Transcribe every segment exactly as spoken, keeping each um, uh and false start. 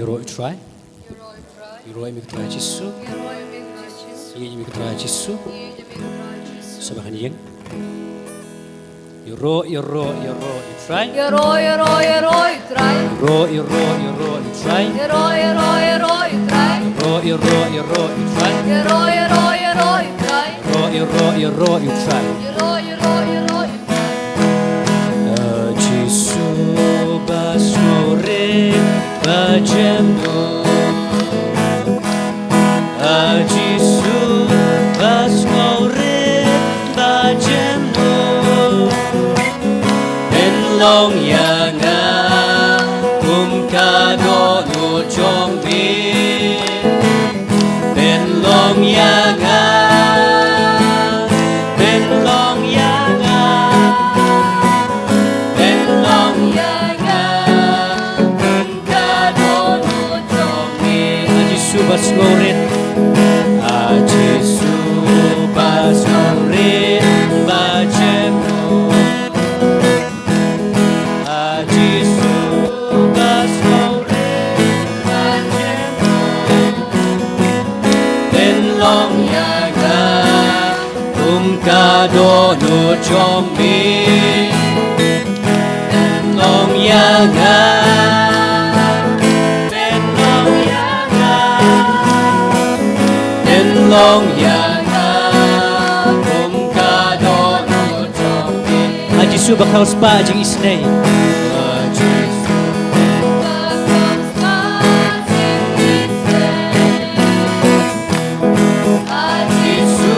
Ïaroh ïa u Trai. Ïaroh ïa u Trai Jisu. Ïeit ïa u Trai Jisu. Sa bha kane ïing. Ïaroh, ïaroh, ïaroh ïa u Trai. Ïaroh, ïaroh, ïaroh ïa u Trai. Ïaroh, ïaroh, ïaroh ïa u Trai. Ïaroh, ïaroh, ïaroh ïa u Trai. Ïaroh, ïaroh, ïaroh ïa u Trai. Ïaroh, ïaroh, ïaroh ïa u Trai. Ïaroh, ïaroh, ïaroh ïa u Trai. Ïaroh, ïaroh, ïaroh ïa u Trai. A Jisu ba sngewrit ba jemnud. A Jisu ba sngewrit ba jemnud. Pynlong ïa nga kum ka dohnud jong me. Pynlong ïa nga, pynlong ïa nga, pynlong ïa nga. Kum ka dohnud jong me. A Jisu ba sngewrit. A Jisu ba sngewrit ba jemnud. A Jisu ba sngewrit ba jemnud. Pynlong ïa nga kum ka dohnud jong me. Pynlong ïa nga. Pynlong ïa nga. Pynlong ïa nga kum ka dohnud jong me. A Jisu ba khraw spah jingisynei. A Jisu ba khraw spah jingisynei. A Jisu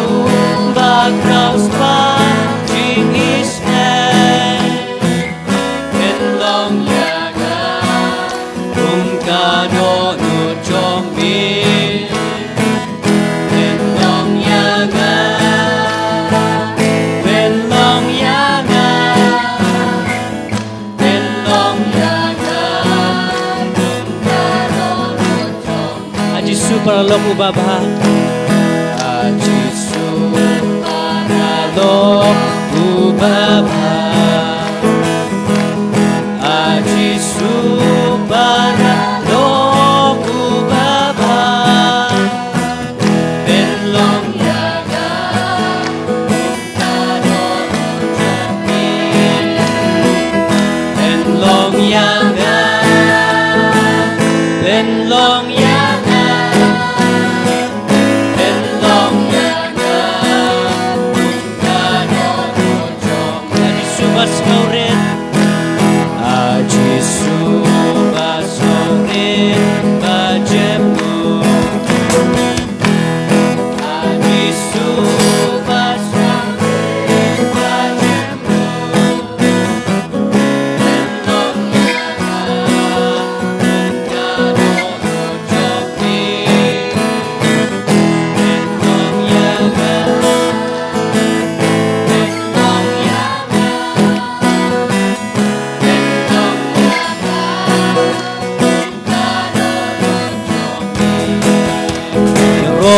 ba khraw spah jingisynei. Pynlong ïa nga kum ka dohnud jong me. Pynlong ïa nga. Pynlong ïa nga. Pynlong ïa nga kum ka dohnud jong me. A Jisu paralok uba bha. A Jisu paralok uba bha. A Jisu paralok uba bha. Pynlong ïa nga. Pynlong ïa nga, pynlong ïa nga, pynlong ïa nga.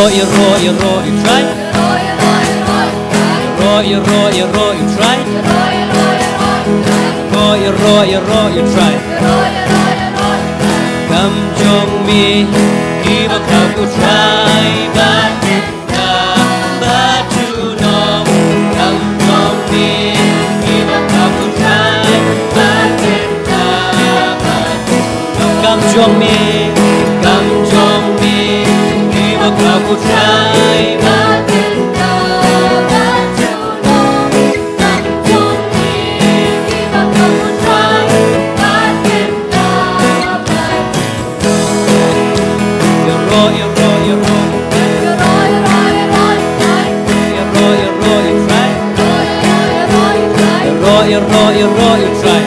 Ïaroh, ïaroh, ïaroh, ïa u Trai. Ïaroh, ïaroh, ïaroh, ïa u Trai. Ïaroh, ïaroh, ïaroh, ïa u Trai. Kam jong me, ki ba khraw ïa u Trai, ba tymmen, ba junom. Kam jong me, ki ba khraw ïa u Trai, ba tymmen, ba Kam jong me, kam jong me, ki ba khraw ïa u Trai. Ïaroh, ïaroh, ïaroh. Ïaroh, ïaroh, ïa u Trai. Ïaroh, ïaroh, ïaroh, ïa u Trai.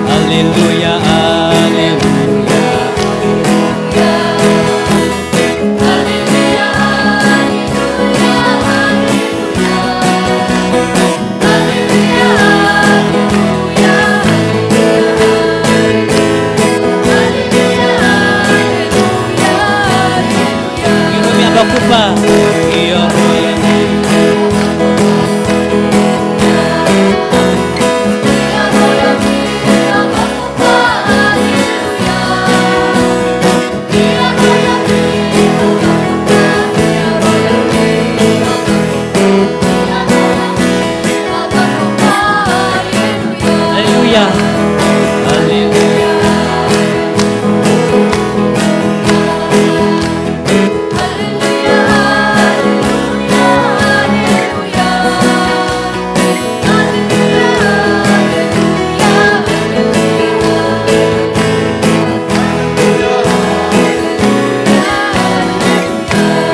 Haleluia, haleluia. Haleluia. Haleluia.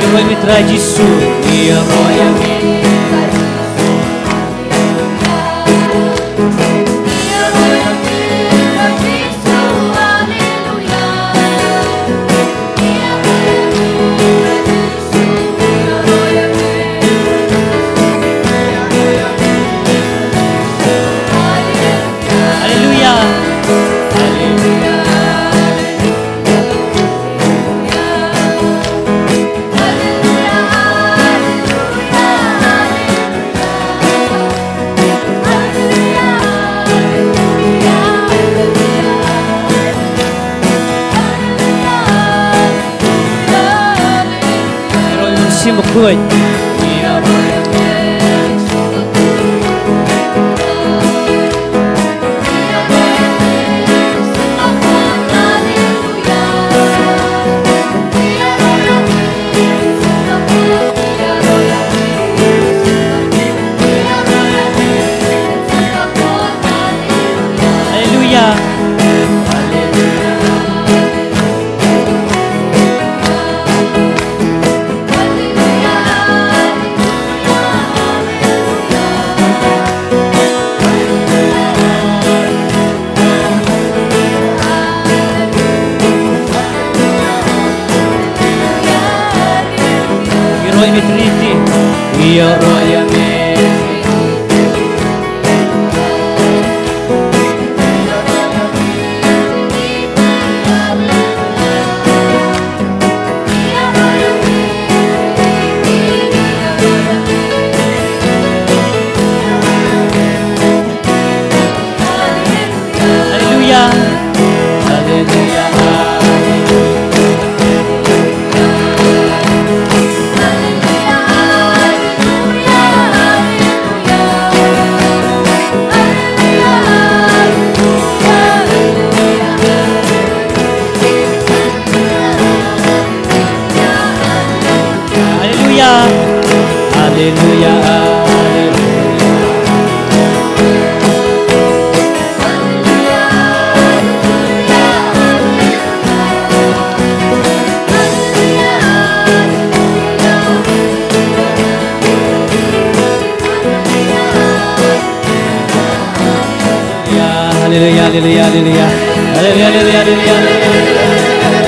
Ïaroh ïa me Trai Jisu. Ïaroh ïa me. Haleluia. Haleluia. Ïaroh ïa me Trinity. Ïaroh ïa me. Haleluia. Haleluia. Haleluia. Haleluia. Haleluia, haleluia, haleluia. Haleluia, haleluia, haleluia.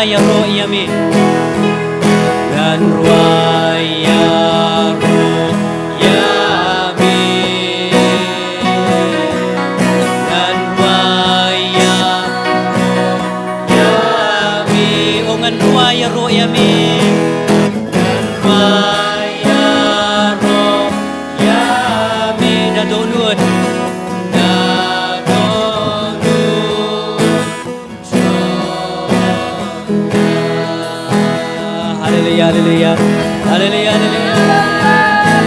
Ïaroh ïa me. Ngan rwai ïaroh ïa me. Ngan rwai ïaroh ïa me. Oh, ngan rwai ïaroh ïa me. Ngan rwai ïaroh ïa me. Da dohnud. Da dohnud. Haleluya, haleluya. Haleluya, haleluya.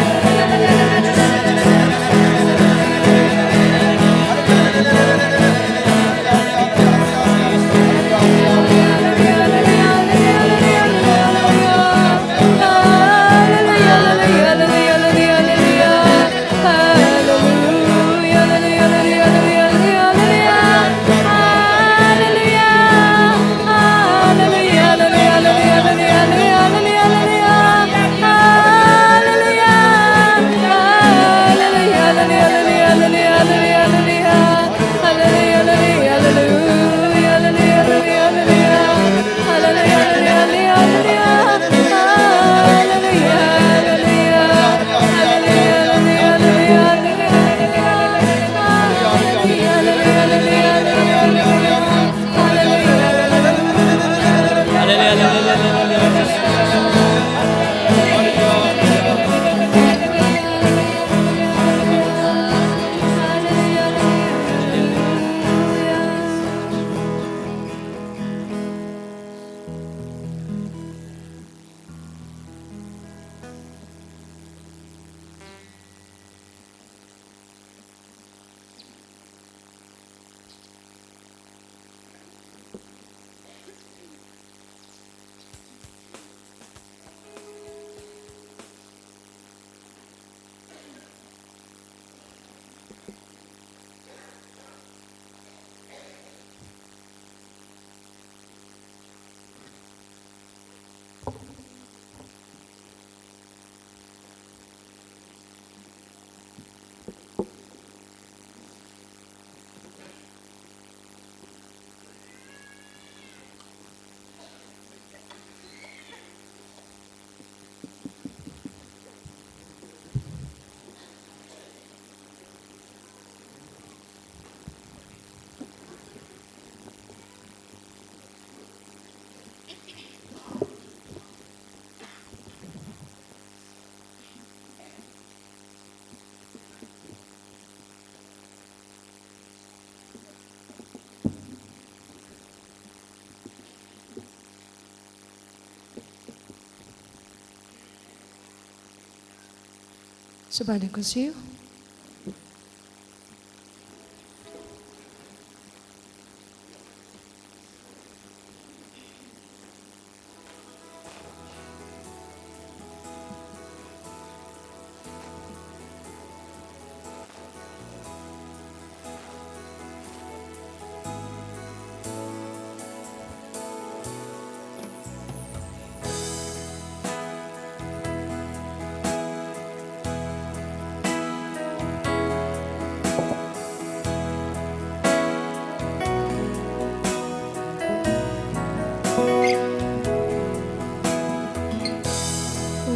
Sngewbha dang khublei.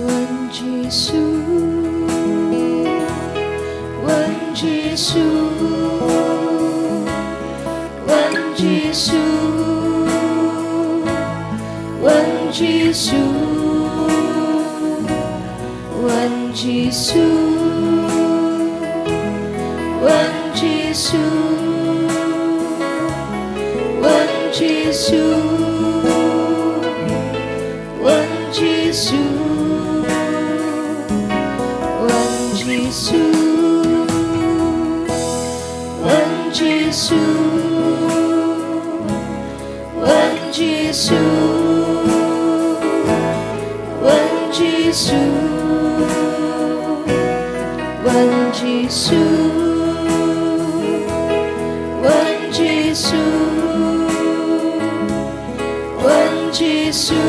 Wan Jisu, wan Jisu, wan Jisu, wan Jisu, wan Jisu, wan Jisu, wan Jisu. Wan Jisu, wan Jisu, wan Jisu, wan Jisu, wan Jisu, wan Jisu, wan Jisu. Wan Jisu,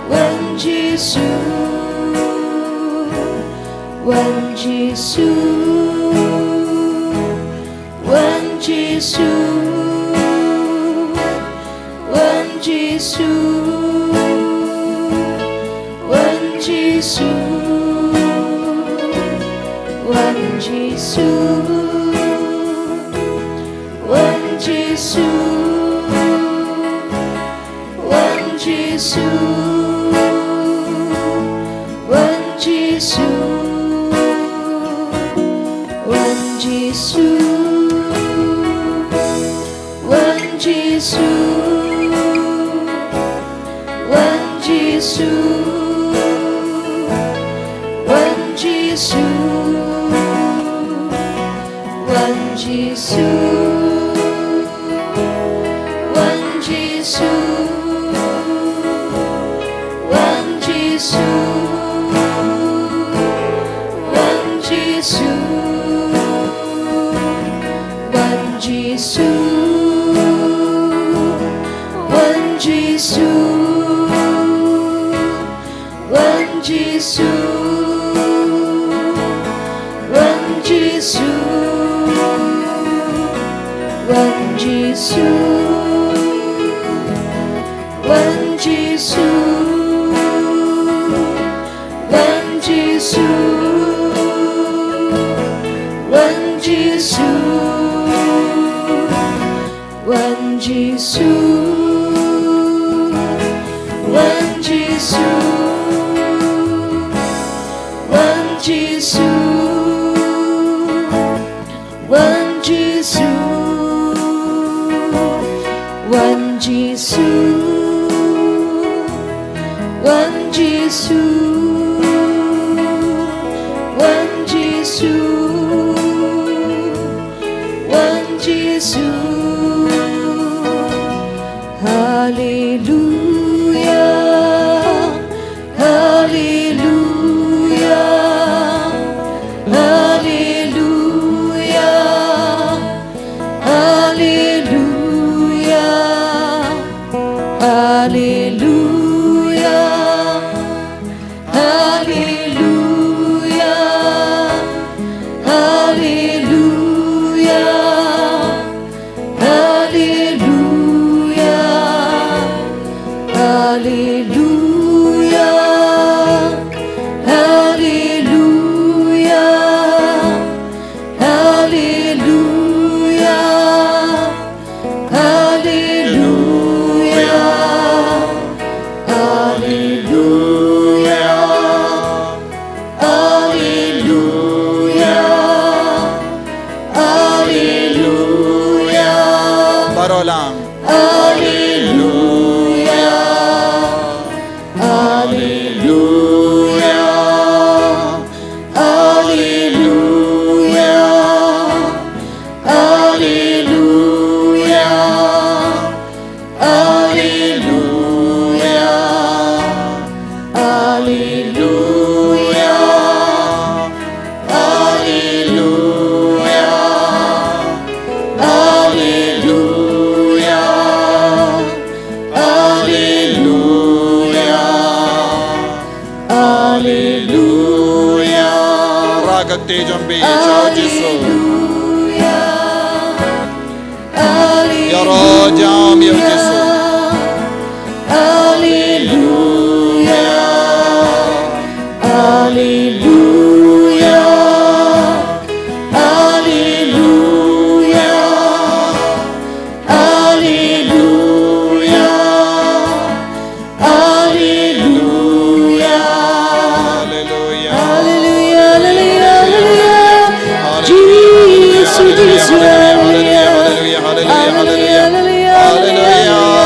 wan Jisu, wan Jisu, wan Jisu, Jisu, wan Jisu, wan Jisu, wan Jisu, wan Jisu, wan Jisu, wan Jisu. Wan Jisu, wan Jisu, wan Jisu, wan Jisu, wan Jisu, wan Jisu, wan Jisu. Wan Jisu, wan Jisu, wan Jisu, wan Jisu, wan Jisu. Wan Jisu, wan Jisu, wan Jisu, wan Jisu, wan Jisu, wan Jisu. Wan Jisu, wan Jisu, wan Jisu, wan Jisu, wan Jisu. Haleluya, haleluya, haleluya, haleluya, haleluya. Haleluya, haleluya, haleluya, haleluya, haleluya, haleluya. Haleluya, haleluya, haleluya, haleluya. Baroh lang. Haleluya, haleluya, haleluya, haleluya, haleluya, haleluya, haleluya, haleluya. Haleluya. Haleluya. Rah ka kti jong phi, ïa u Jisu. Haleluya. Ïaroh jam ïa u Jisu. Haleluya. Haleluya. Haleluya. Haleluya. Haleluya. Haleluya. Haleluya. Haleluya. Jisu, Jisu. Haleluya. Haleluya. Haleluya. Haleluya. Haleluya.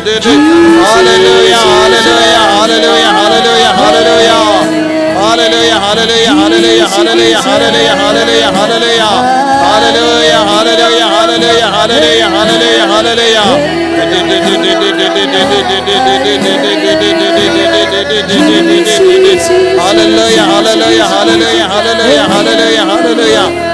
Hallelujah, hallelujah, hallelujah, hallelujah, hallelujah. Hallelujah, hallelujah, hallelujah, hallelujah, hallelujah, hallelujah, hallelujah. Hallelujah, hallelujah, hallelujah, hallelujah, hallelujah, hallelujah. Hallelujah, hallelujah, hallelujah, hallelujah, hallelujah, hallelujah.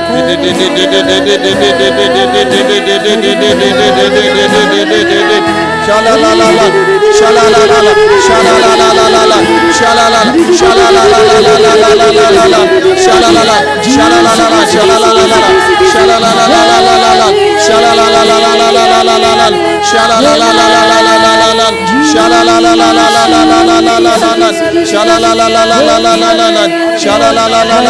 Sha-la-la-la-la, sha-la-la-la-la, sha-la-la-la-la, sha-la-la-la, sha-la-la-la-la, sha-la-la-la-la, sha-la-la-la-la, sha-la-la-la-la, sha-la-la-la-la, sha-la-la-la-la, sha-la-la-la-la, sha-la-la-la-la, sha-la-la-la-la, sha-la-la-la-la, sha-la-la-la-la-la.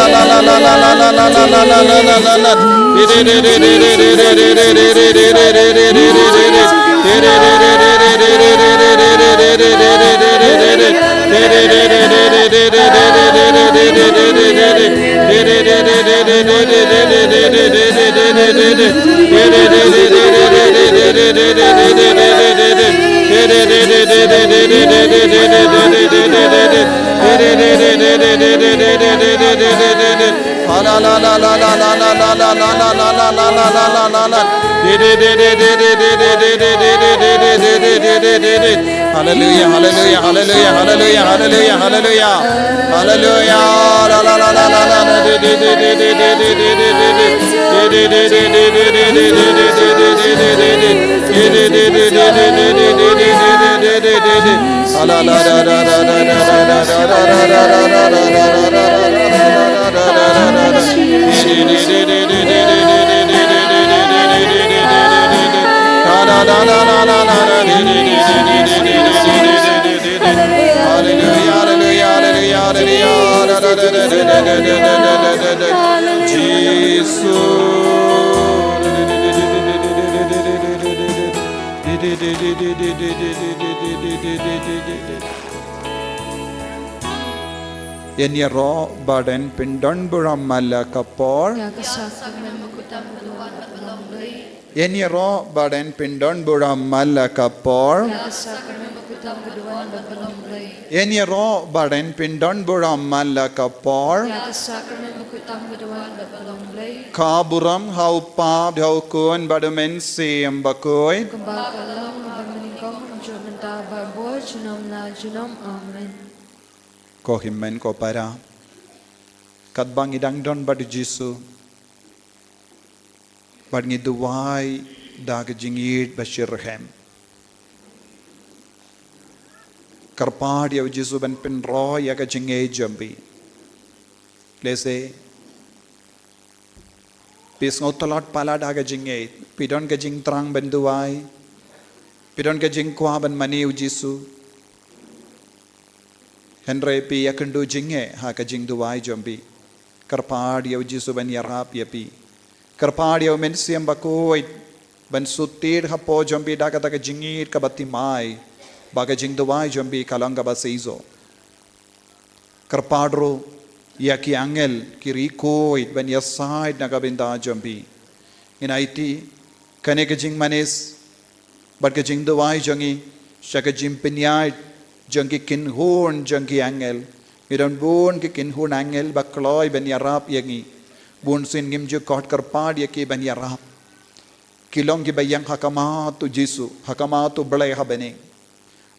Hallelujah, hallelujah, hallelujah, hallelujah, hallelujah, hallelujah. Hallelujah. La, la, la, la, la, la, la. Hallelujah, hallelujah, hallelujah, hallelujah. Jesus. Ïa ngi ruh ba don pyndon burom man la ka por. Ïa ka sakramen bakhuid tam ka duwan bad ka long blei. Ïa ngi ruh ba don pyndon burom man la ka por. Ïa ka sakramen bakhuid tam ka duwan bad ka long blei. Ïa ngi ruh ba don pyndon burom man la ka por. Ïa ka sakramen bakhuid tam ka duwan bad ka long blei. Ka burom ha u Kpa bad ha u Khun bad u Mynsiem Bakhuid. Kumba ka long ha banyngkong, mynta bad baroh junom la junom. Amen. Ko hynmen ko para, katba ngi dang don bad u Jisu bad ngi duwai da ka jingïeit ba shitrhem, kyrpad ïa u Jisu ban pynroi ïa ka jingngeit jong phi. Lehse phi sngewtlot palat ha ka jingngeit, phi don ka jingthrang ban duwai, phi don ka jingkwah ban mane u Jisu, hynrei phi ïakynduh jingeh ha ka jingduwai jong phi. Kyrpad ïa u Jisu ban ïarap ïa phi. Kyrpad ïa u Mynsiem Bakhuid ban shu tied hapoh jong phi da kata ka jingïeit kaba thymmai ba ka jingduwai jong phi ka long kaba seisoh. Kyrpad ruh ïa ki angel ki riewkhuid ban ïasaid na ka bynta jong phi. Ngin aiti kane ka jingmanis bad ka jingduwai jong ngi sha ka jingpynïaid jong ki kynhun jong ki angel. Ngi don bun ki kynhun angel ba kloi ban ïarap ïa ngi. Bunsien ngim ju khot, kyrpad ïa ki ban ïarap. Ki long kiba ïeng ha khmat u Jisu, ha khmat u Blei ha bneng.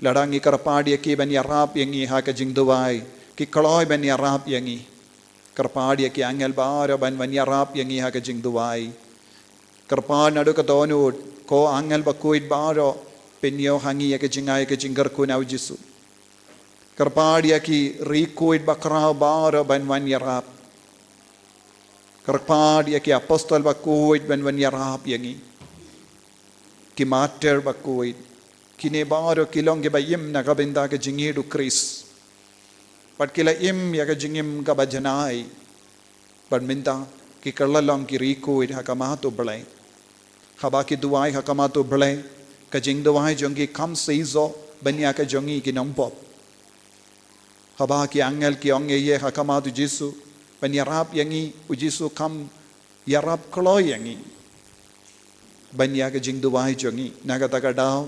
Lada ngi kyrpad ïa ki ban ïarap ïa ngi ha ka jingduwai, ki kloi ban ïarap ïa ngi. Kyrpad ïa ki angel baroh ban wan ïarap ïa ngi ha ka jingduwai. Kyrpad naduh ka dohnud, ko angel bakhuid baroh, pynïoh ha ngi ïa ka jingai ka jingkyrkhu na u Jisu. Kyrpad ïa ki riewkhuid bakhraw baroh ban wan ïarap. Kyrpad ïa ki apostol bakhuid ban wan ïarap ïa ngi. Ki martir bakhuid, kine baroh ki long kiba im na ka bynta ka jingïeit u Khrist. Bad ki la im ïa ka jingim kaba janai. Bad mynta ki kylla long ki riewkhuid ha khmat u Blei. Haba ki duwai ha khmat u Blei, ka jingduwai jong ki kam seisoh ban ïa ka jong ngi ki nongpop. Haba ki angel ki ong ïa ha khmat u Jisu ban ïarap ïa ngi, u Jisu kam ïarap kloi ïa ngi ban ïa ka jingduwai jong ngi. Na kata ka daw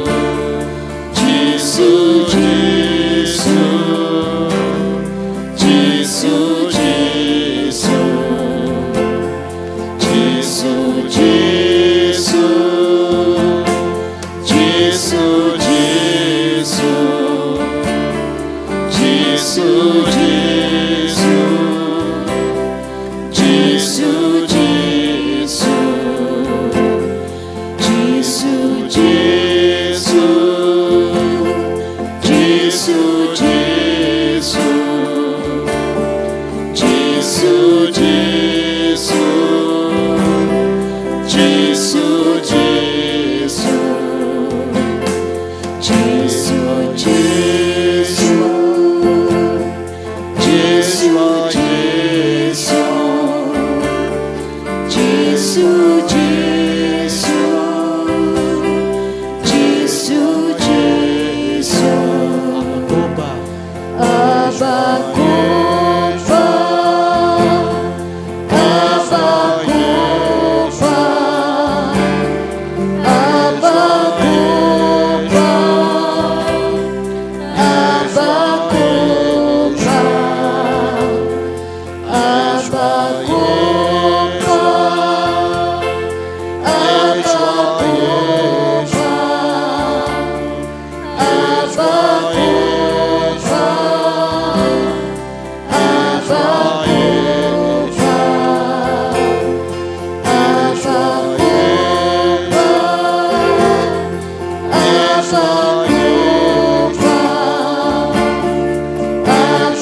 Jisu, Jisu, Jisu, Jisu, Jisu, Jisu, Jisu, Jisu. Abba Kpa. Abba Kpa. Abba Kpa. Abba Kpa. Abba Kpa. Abba Kpa. Abba Kpa. Abba Kpa. Abba Kpa. Abba Kpa. Abba Kpa. Abba Kpa. Abba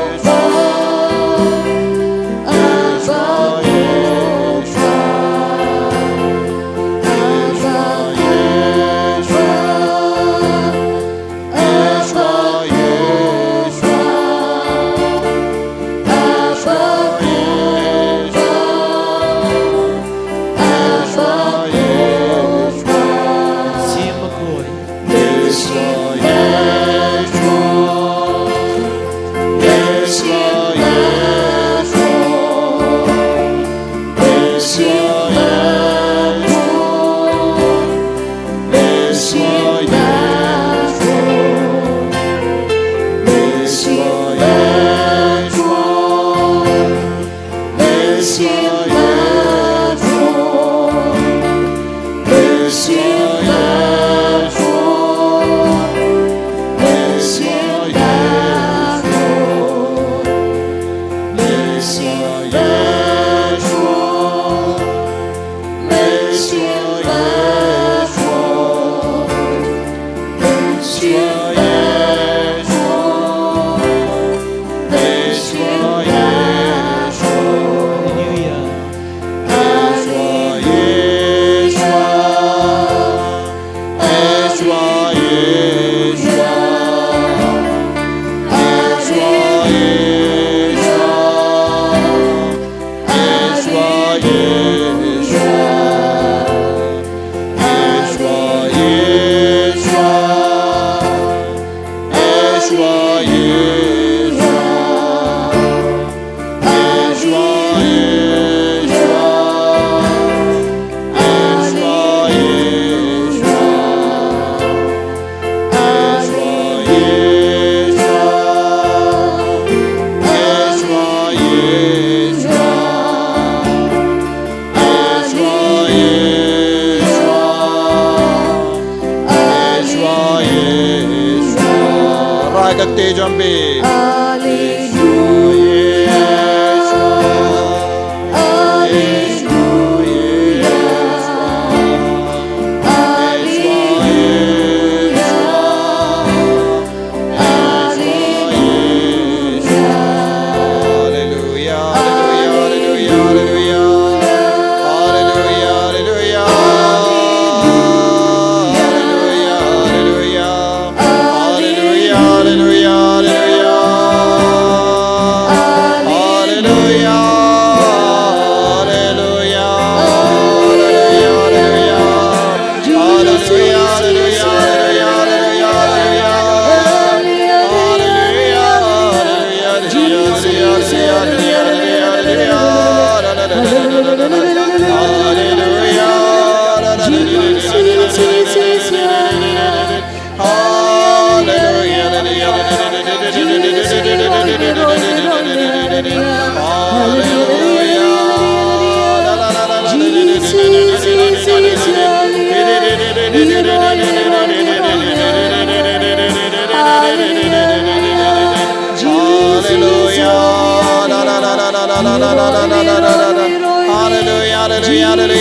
Kpa. Abba Kpa.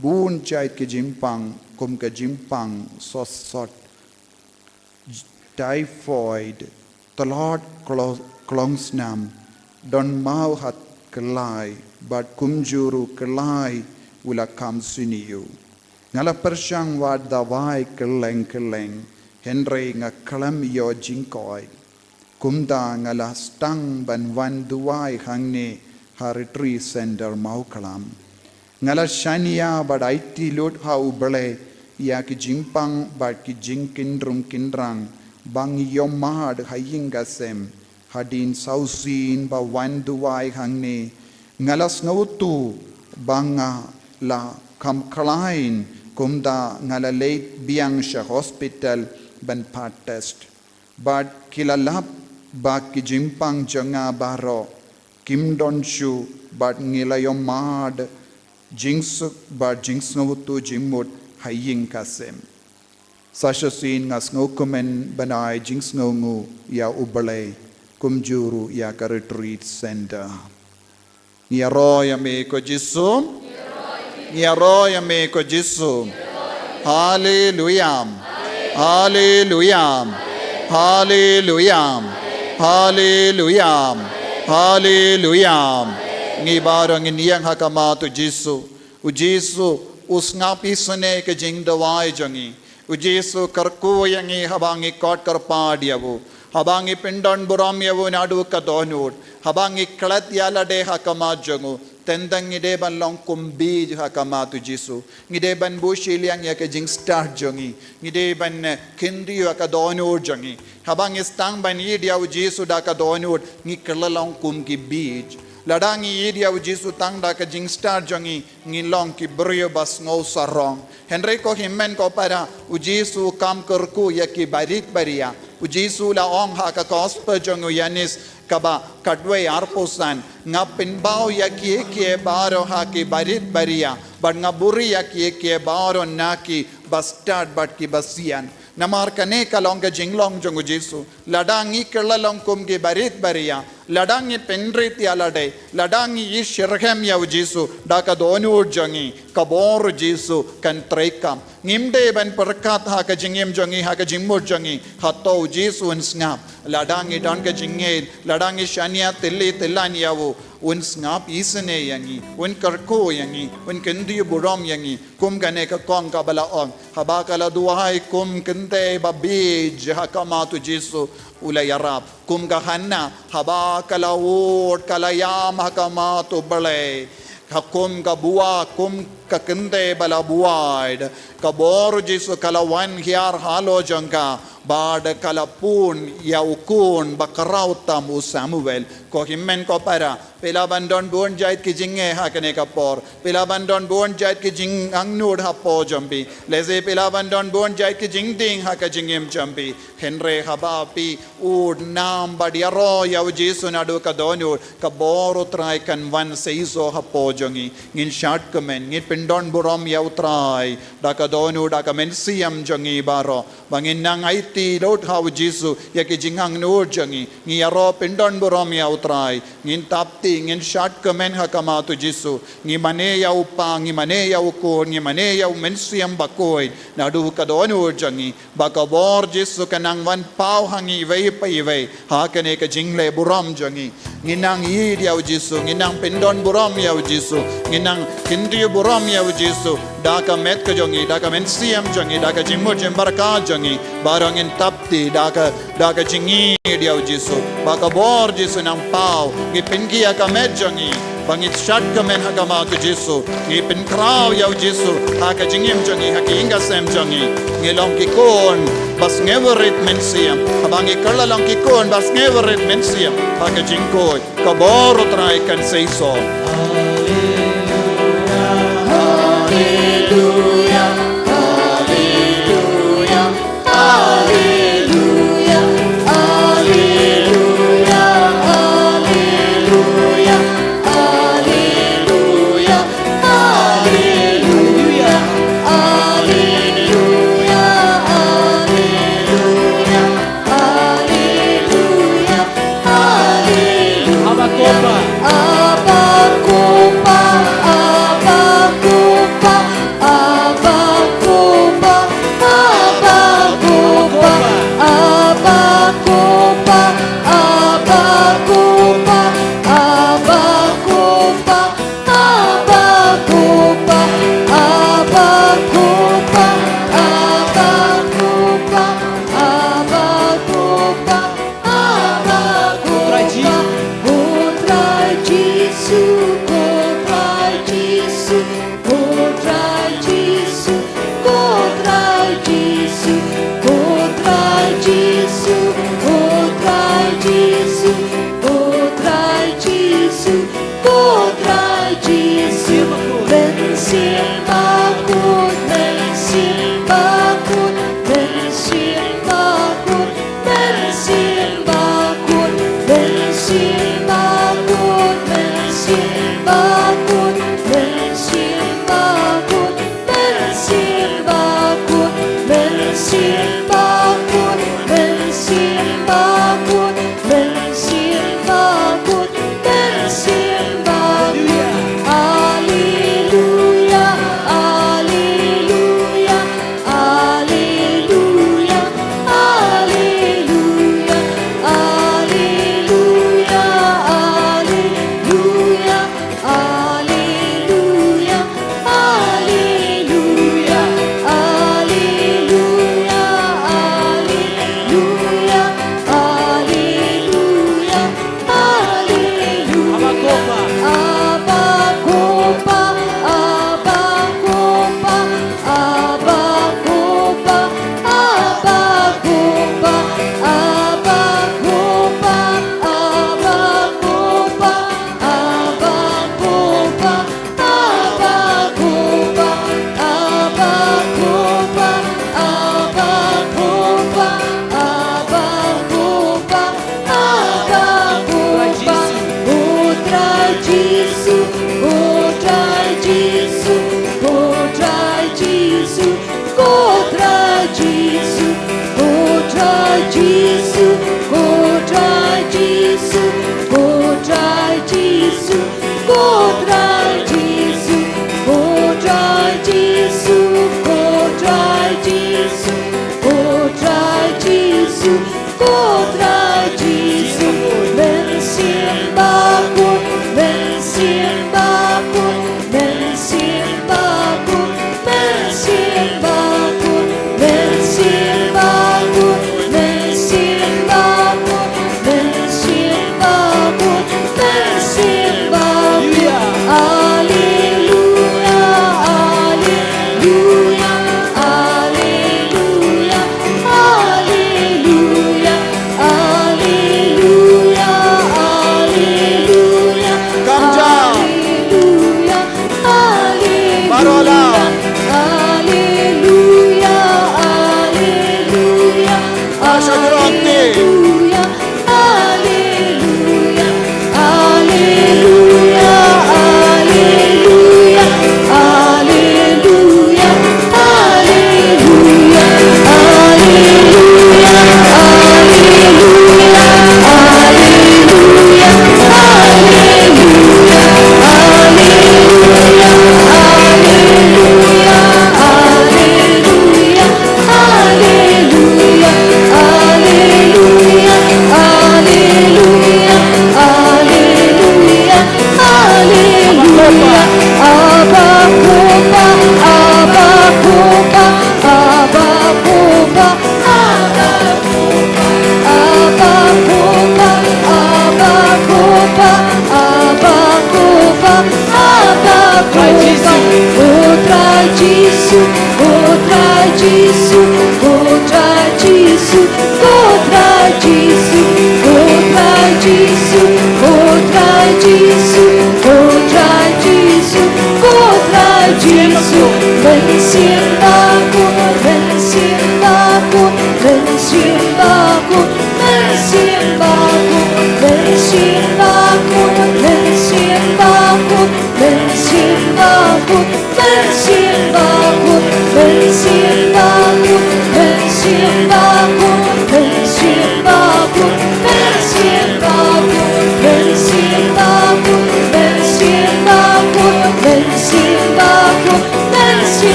Bun jait ki jingpang, kum ka jingpang sosot, typhoid, tlot klo-, klongsnam, don maw hat klai, bad kumjuh ruh klai u la kham sniew. Nga la pyrshang wat dawai kylleng kylleng, hynrei nga khlem ïoh jingkoit. Kumta nga la sdang ban wan duwai hangne ha Retreat Center Mawklam. Nga la shaniah bad aiti lut ha U Blei ïa ki jingpang bad ki jingkynrum kynrang ba ngi ïohmad ha ïing ka sem. Hadien saw sien ba wan duwai hangne, nga la sngewthuh ba nga la kham khlaiñ, kumta nga la leit biang sha hospital ban pat test. Bad ki la lap ba ki jingpang jong nga baroh kim don shuh, bad ngi la ïohmad jingsuk bad jingsngewthuh jingmut ha ïing ka sem. Sa shisien nga sngewkmen ban ai jingsngewnguh ïa U Blei, kumjuh ruh ïa ka Retreat Center. Ngi ïaroh ïa me ko Jisu. Ngi ïaroh ïa me ko Jisu. Haleluya. Haleluya. Haleluya. Haleluya. Haleluya. Ngi baroh ngin ïeng ha khmat U Jisu. U Jisu u sngap isynei ka jingduwai jong ngi. U Jisu kyrkhu ïa ngi haba ngi khot kyrpad ïa u. Haba ngi pyndonburom ïa u naduh ka dohnud. Haba ngi klet ïalade ha khmat jong u. Teng teng ngi dei ban long kum biej ha khmat U Jisu. Ngi dei ban buh shiliang ïa ka jingstad jong ngi. Ngi dei ban, eh, kyntiew ïa ka dohnud jong ngi. Haba ngi sdang ban ïeit ïa U Jisu da ka dohnud, ngi kylla long kum ki biej. Lada ngi ïeit ïa U Jisu tang da ka jingstad jong ngi, ngi long ki briew ba sngewsarong. Hynrei ko hynmen ko para, U Jisu kam kyrkhu ïa ki barit baria. U Jisu la ong ha ka gospel jong u Ïoannis kaba khatwei arphew san, nga pynbaw ïa kiei kiei baroh ha ki barit baria, bad nga buhrieh ïa kiei kiei baroh na ki bastad bad ki basian. Namar kane ka long ka jinglong jong U Jisu. Lada ngi kylla long kum ki barit baria, lada ngi pynrit ïalade, lada ngi ïeit shitrhem ïa U Jisu da ka dohnud jong ngi, ka bor U Jisu kan treikam. Ngim dei ban pyrkhat ha ka jingim jong ngi, ha ka jingmut jong ngi, hato U Jisu un sngap. Lada ngi don ka jingngeit, lada ngi shaniah tylli tyllan ïa u, un sngap isynei ïa ngi, un kyrkhu ïa ngi, un kyntiew burom ïa ngi, kum kane ka kong kaba la ong. Haba ka la duwai kum kynthei ba biej ha khmat U Jisu, u la ïarap. Kum ka Hanna, haba ka la ud, ka la ïam ha khmat U Blei. Ha kum ka buh, kum ka kynthei ba la buaid, ka bor U Jisu ka la wan hiar halor jong ka, bad ka la pun ïa u khun ba khraw tam u Samuel. Ko hynmen ko para, phi lah ban don bun jait ki jingeh ha kane ka por. Phi lah ban don bun jait ki jingangnud hapoh jong phi. Lehse phi lah ban don bun jait ki jingding ha ka jingim jong phi. Hynrei haba phi ud nam bad ïaroh ïa U Jisu naduh ka dohnud, ka bor U Trai kan wan seisoh hapoh jong ngi. Ngin shad kmen, ngin pyndonburom ïa U Trai da ka dohnud, da ka mynsiem jong ngi baroh. Ba ngin nang aiti lut ha U Jisu ïa ki jingangnud jong ngi. Ngi ïaroh pyndonburom ïa U Trai. Ngin thap kti, ngin shad kmen ha khmat U Jisu. Ngi mane ïa U Kpa, ngi mane ïa U Khun, ngi mane ïa U Mynsiem Bakhuid naduh ka dohnud jong ngi. Ba ka bor Jisu kan nang wan paw ha ngi iwei pa iwei ha kane ka jingleh burom jong ngi. Ngin nang ïeit ïa U Jisu, ngin nang pyndonburom ïa U Jisu, ngin nang kyntiew burom ïa U Jisu da ka met ka jong ngi, da ka mynsiem jong ngi, da ka jingmut jingpyrkhat jong ngi. Baroh ngin thap kti da ka, da ka jingïeit ïa U Jisu. Ba ka bor Jisu nang paw, ngi pynkhih ïa ka met jong ngi. Ba ngi shad kmen ha khmat U Jisu. Ngi pynkhraw ïa U Jisu ha ka jingim jong ngi, ha ka ïing ka sem jong ngi. Ngi long ki khun ba sngewrit mynsiem. Haba ngi kylla long ki khun ba sngewrit mynsiem ha ka jingkhuid, ka bor U Trai kan seisoh. Haleluya, haleluya, haleluya, haleluya, haleluya, haleluya, haleluya, haleluya, haleluya, haleluya. Abakupa. Abakupa, Abakupa.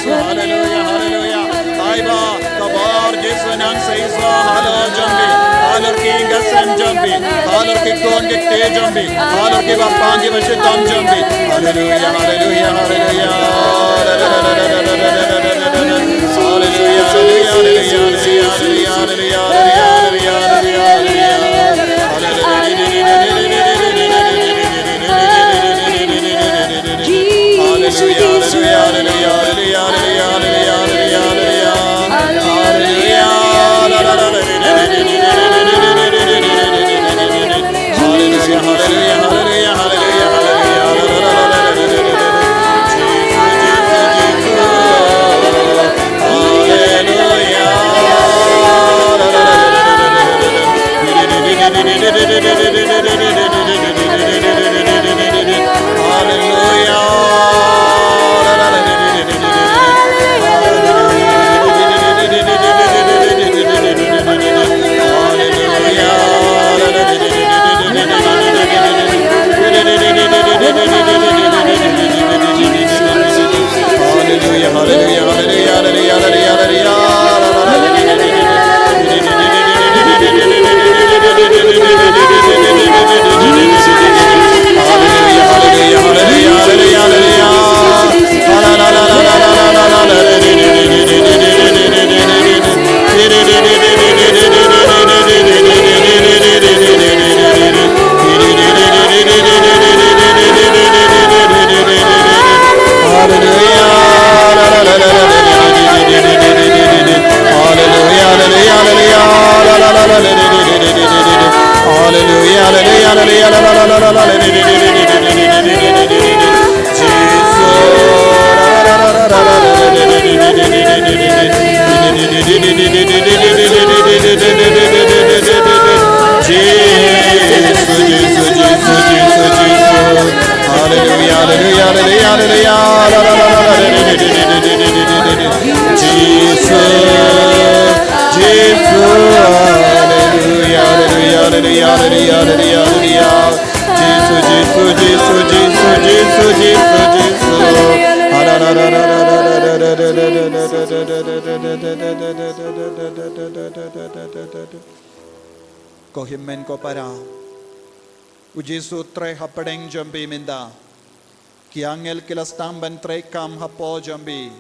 Hallelujah, hallelujah. Ai ba, ka bar Jisu nang sa Isa halor jong phi, halor ki ïing ki sem jong phi, halor ki khun ki kti jong phi, halor ki bapang ki bashitom jong phi. Haleluya, haleluya, haleluya. Haleluya, haleluya, haleluya. Hallelujah, hallelujah, hallelujah, hallelujah, hallelujah. Hallelujah, hallelujah, hallelujah, hallelujah, hallelujah. Hallelujah, hallelujah, hallelujah, hallelujah. Jesus, Jesus, hallelujah, hallelujah, hallelujah, hallelujah, hallelujah, hallelujah. Jesus, Jesus, Jesus, Jesus, Jesus, Jesus, Jesus. Ko hynmen ko para. U Jisu trei hapdeng jong phi mynta. Ki angel ki la sdang ban trei kam hapoh jong phi.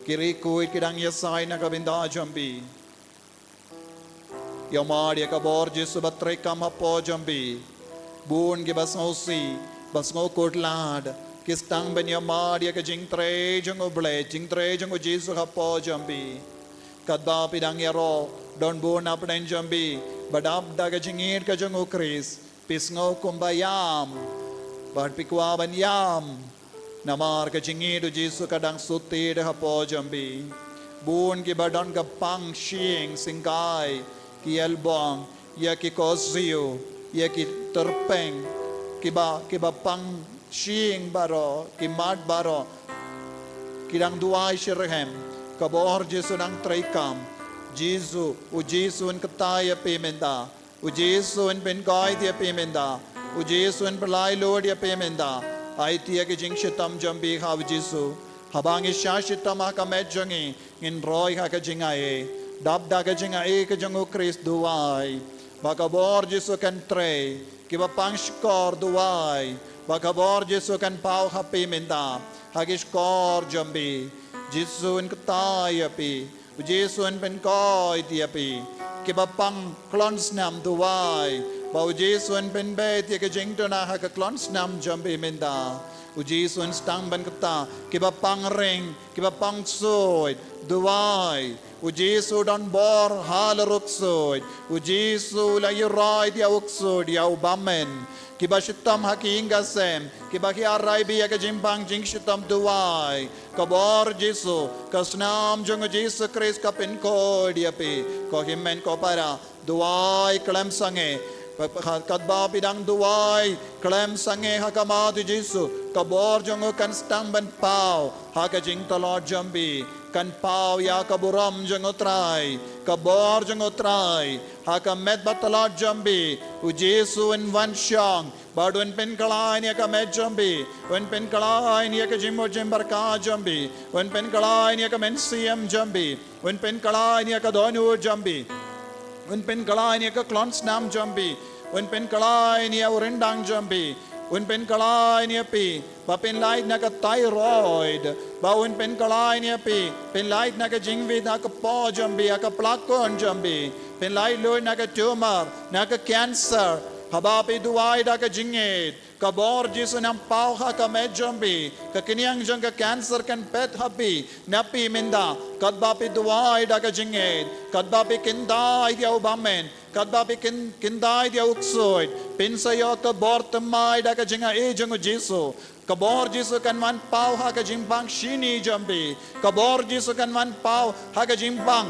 Ki riewkhuid ki dang ïasai na ka bynta jong phi. Ïa mad ïa ka bor Jisu ba trei kam hapoh jong phi. Bun ki ba sngewsih, ba sngewkhuslai, ki sdang ban ïa mad ïa ka jingtrei jong U Blei, jingtrei jong U Jisu hapoh jong phi. Katba phi dang ïaroh, don bun hapdeng jong phi ba dap da ka jingïeit ka jong U Khrist. Phi sngew kumba ïam, bad phi kwah ban ïam. Namar ka jingïeit U Jisu ka dang shu tied hapoh jong phi. Bun ki ba don ka pang shyieng syngkai, ki ïalbong, ïa ki khohsiew, ïa ki tyrpeng, ki ba, ki ba pang shyieng baroh, ki mat baroh. Ki dang duwai shitrhem, ka bor Jisu dang trei kam. Jisu, U Jisu un kyntait ïa phi mynta. U Jisu un pynkhuid ïa phi mynta. U Jisu un pynlait lut ïa phi mynta. Aiti ïa ki jingshitom jong phi ha U Jisu. Haba ngi shah shitom ha ka met jong ngi, ngin roi ha ka jingai. Dap da ka jingai ka jong U Khrist, duwai. Ba ka bor Jisu kan trei. Ki ba pang shkor, duwai. Ba ka bor Jisu kan paw ha phi mynta. Ha ki shkor jong phi. Jisu un kyntait ïa phi. U Jisu un pynkhuid ïa phi. Ki ba pang klon snam, duwai. Ba U Jisu un pynbeit ïa ka jingduna ha ka klon snam jong phi mynta. U Jisu un sdang ban kyntait. Ki ba pang ring, ki ba pang ksuid, duwai. U Jisu don bor halor u ksuid. U Jisu u la ïaroh ïa u ksuid, ïa u bymman. Ki ba shitom ha ki ïing ki sem, ki ba ki rai bha ïa ka jingpang jingshitom, duwai. Ka bor Jisu, ka snam jong U Jisu Khrist ka pynkhuid ïa phi. Ko hynmen ko para, duwai khlem sangeh. Ka-, ka-, katba phi dang duwai khlem sangeh ha khmat U Jisu, ka bor jong u kan sdang ban paw ha ka jingtlot jong phi. Kan paw ïa ka burom jong U Trai, ka bor jong U Trai ha ka met ba tlot jong phi. U Jisu un wan shong, bad un pynkhlaiñ ïa ka met jong phi, un pynkhlaiñ ïa ka jingmut jingpyrkhat jong phi, un pynkhlaiñ ïa ka mynsiem jong phi, un pynkhlaiñ ïa ka dohnud jong phi, un pynkhlaiñ ïa ka klon snam jong phi, un pynkhlaiñ ïa u ryndang jong phi, un pynkhlaiñ ïa phi, ba phin lait na ka thyroid, ba un pynkhlaiñ ïa phi, phin lait na ka jingwit ha ka kpoh jong phi, ha ka plakon jong phi, phin lait lut na ka tumor, na ka cancer, haba phi duwai da ka jingngeit. Ka bor Jisu un paw ha ka met jong phi, ka khñiang jong ka cancer kan phet ha phi, na phi mynta, katba phi duwai da ka jingngeit, katba phi kyntait ïa u bymman, katba phi kyn-, kyntait ïa u ksuid, phin sa ïoh ka bor thymmai da ka jingai jong U Jisu. Ka bor Jisu kan wan paw ha ka jingpang shini jong phi. Ka bor Jisu kan wan paw ha ka jingpang,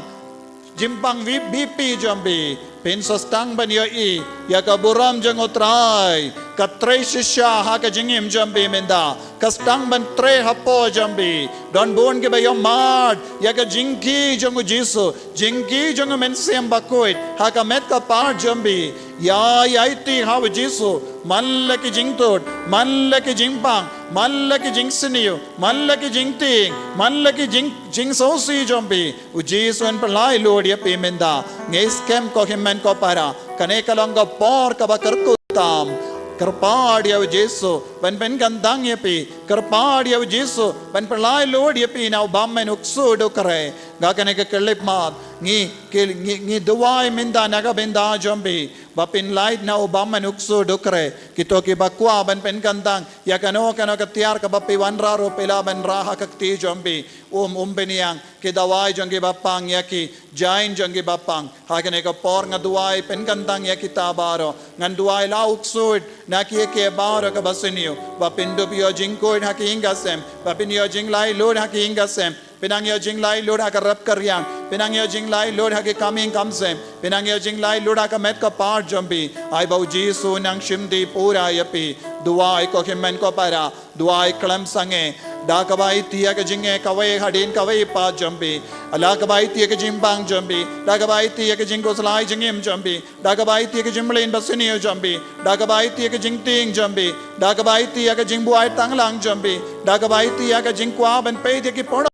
jingpang wi-, B P jong phi. Phin sa sdang ban ïohi ïa ka burom jong U Trai, ka trei shisha ha ka jingim jong phi mynta. Ka sdang ban trei hapoh jong phi. Don bun ki ba ïohmad ïa ka jingkyrkhu jong U Jisu, jingkyrkhu jong U Mynsiem Bakhuid ha ka met ka phad jong phi. Ïa, ïa aiti ha U Jisu. man la ki jingtud, man la ki jingpang, man la ki jingsniew, man la ki jingtieng, man la ki jing, jingsngewsih jong phi. U Jisu un pynlait lut ïa phi mynta. Ngi skhem ko hynmen ko para, kane ka long ka por kaba kyrkhu tam. Kyrpad ïa u Jisu ban pynkyntang ïa phi. Kyrpad ïa u Jisu ban pynlait lut ïa phi na u bymman u ksu u dukre. Ha kane ka khyllipmat ngi, ngi, ngi duwai mynta na ka bynta jong phi, ba phin lait na u bymman u ksu u dukre. Kito kiba kwah ban pynkyntang ïa kano kano ka tiar kaba phi wanrah ruh, phi lah ban rah ha ka kti jong phi. Um, um pynïang, ki dawai jong kiba pang ïa ki, jaiñ jong kiba pang. Ha kane ka por nga duwai pynkyntang ïa kita baroh. Ngan duwai la u ksuid na kiei kiei baroh kaba sniew, ba phin dup ïoh jingkhuid ha ka ïing ka sem, ba phin ïoh jinglait lut ha ka ïing ka sem, phin nang ïoh jinglait lut ha ka rep ka riang, phin nang ïoh jinglait lut ha ki kam ïing kam sem, phin nang ïoh jinglait lut ha ka met ka par jong phi. Ai ba u Jisu un nang shim dih pura ïa phi. Duwai ko hynmen ko para, duwai khlem sangeh. Da kaba aiti ïa ka jingeh kawei hadien kawei pat jong phi, la kaba aiti ïa ka jingpang jong phi, la kaba aiti ïa ka jingkhuslai jingim jong phi, da kaba aiti ïa ka jingmlien basniew jong phi, da kaba aiti ïa ka jingtieng jong phi, da kaba aiti ïa ka jingbuaid tanglang jong phi, da kaba aiti ïa ka jingkwah ban peit ïa ki por.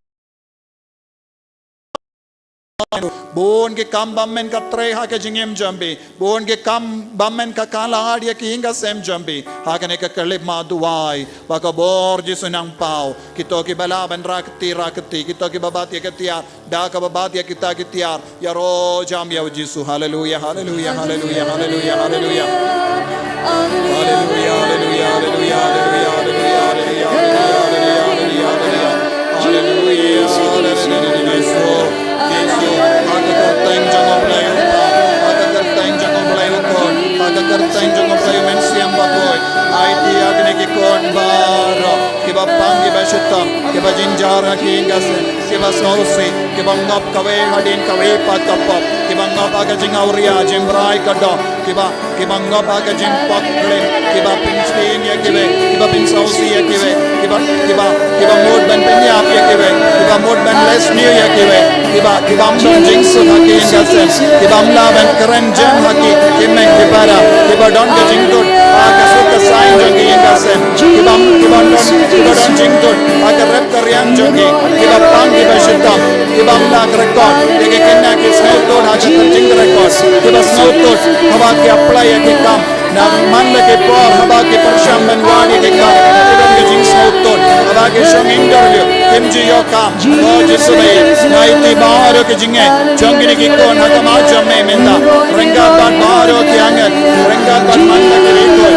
Bun ki kam bymman ka trei ha ka jingim jong phi. Bun ki kam bymman ka khlad ïa ka ïing ka sem jong phi. Ha kane ka khyllipmat duwai ba ka bor Jisu nang paw. Kito kiba lah ban rah kti, rah kti. Kito kiba bat ïa ka tiar, da kaba bat ïa kita ki tiar. Ïaroh jam ïa u Jisu. Haleluya, haleluya, haleluya, haleluya, haleluya. Haleluya, haleluya, haleluya, haleluya, haleluya, haleluya, haleluya, haleluya. Haleluya, haleluya, Jisu. Jisu, ha ka kyrteng jong U Blei U Kpa, ha ka kyrteng jong U Blei U Khun, ha ka kyrteng jong U Blei U Mynsiem Bakhuid. Aiti ïa kine ki khun baroh, kiba pang kiba shitom, kiba jynjar ha ki ïing ka sem, kiba sngewsih, kiba ngop kawei hadien kawei pat ka pop, kiba ngop ha ka jingawria, jingbrai ka doh, kiba, kiba ngop ha ka jingpok khlem, kiba pynstieng ïa kiwei, kiba pynsngewsih ïa kiwei, kiba, kiba, kiba mut ban pynïap ïa kiwei, kiba mut ban leh sniew ïa kiwei, kiba, kiba ym don jingsuk ha ki ïing ka sem, kiba ym lah ban kren jem ha ki, ki mei ki para, kiba don ka jingtud ha ka suk ka saiñ jong ki ïing ka sem, kiba, kiba don, kiba don jingtud ha ka rep ka riang jong ki, kiba pang kiba shitom, kiba ym lah record ïa ki khynnah ki sngewthuh ha ka kyrteng record, kiba sngewthuh haba ki apply ïa ki kam. Namar man la ki por haba ki pyrshang ban wad ïa ki kam, ki don ki jingsngewthuh haba ki shong interview kim ju ïoh kam. O Jisu Blei, nga aiti baroh ki jingeh jong kine ki khun ha khmat jong me mynta. Ryngkat bad baroh ki angel, ryngkat bad man la ki rikoi,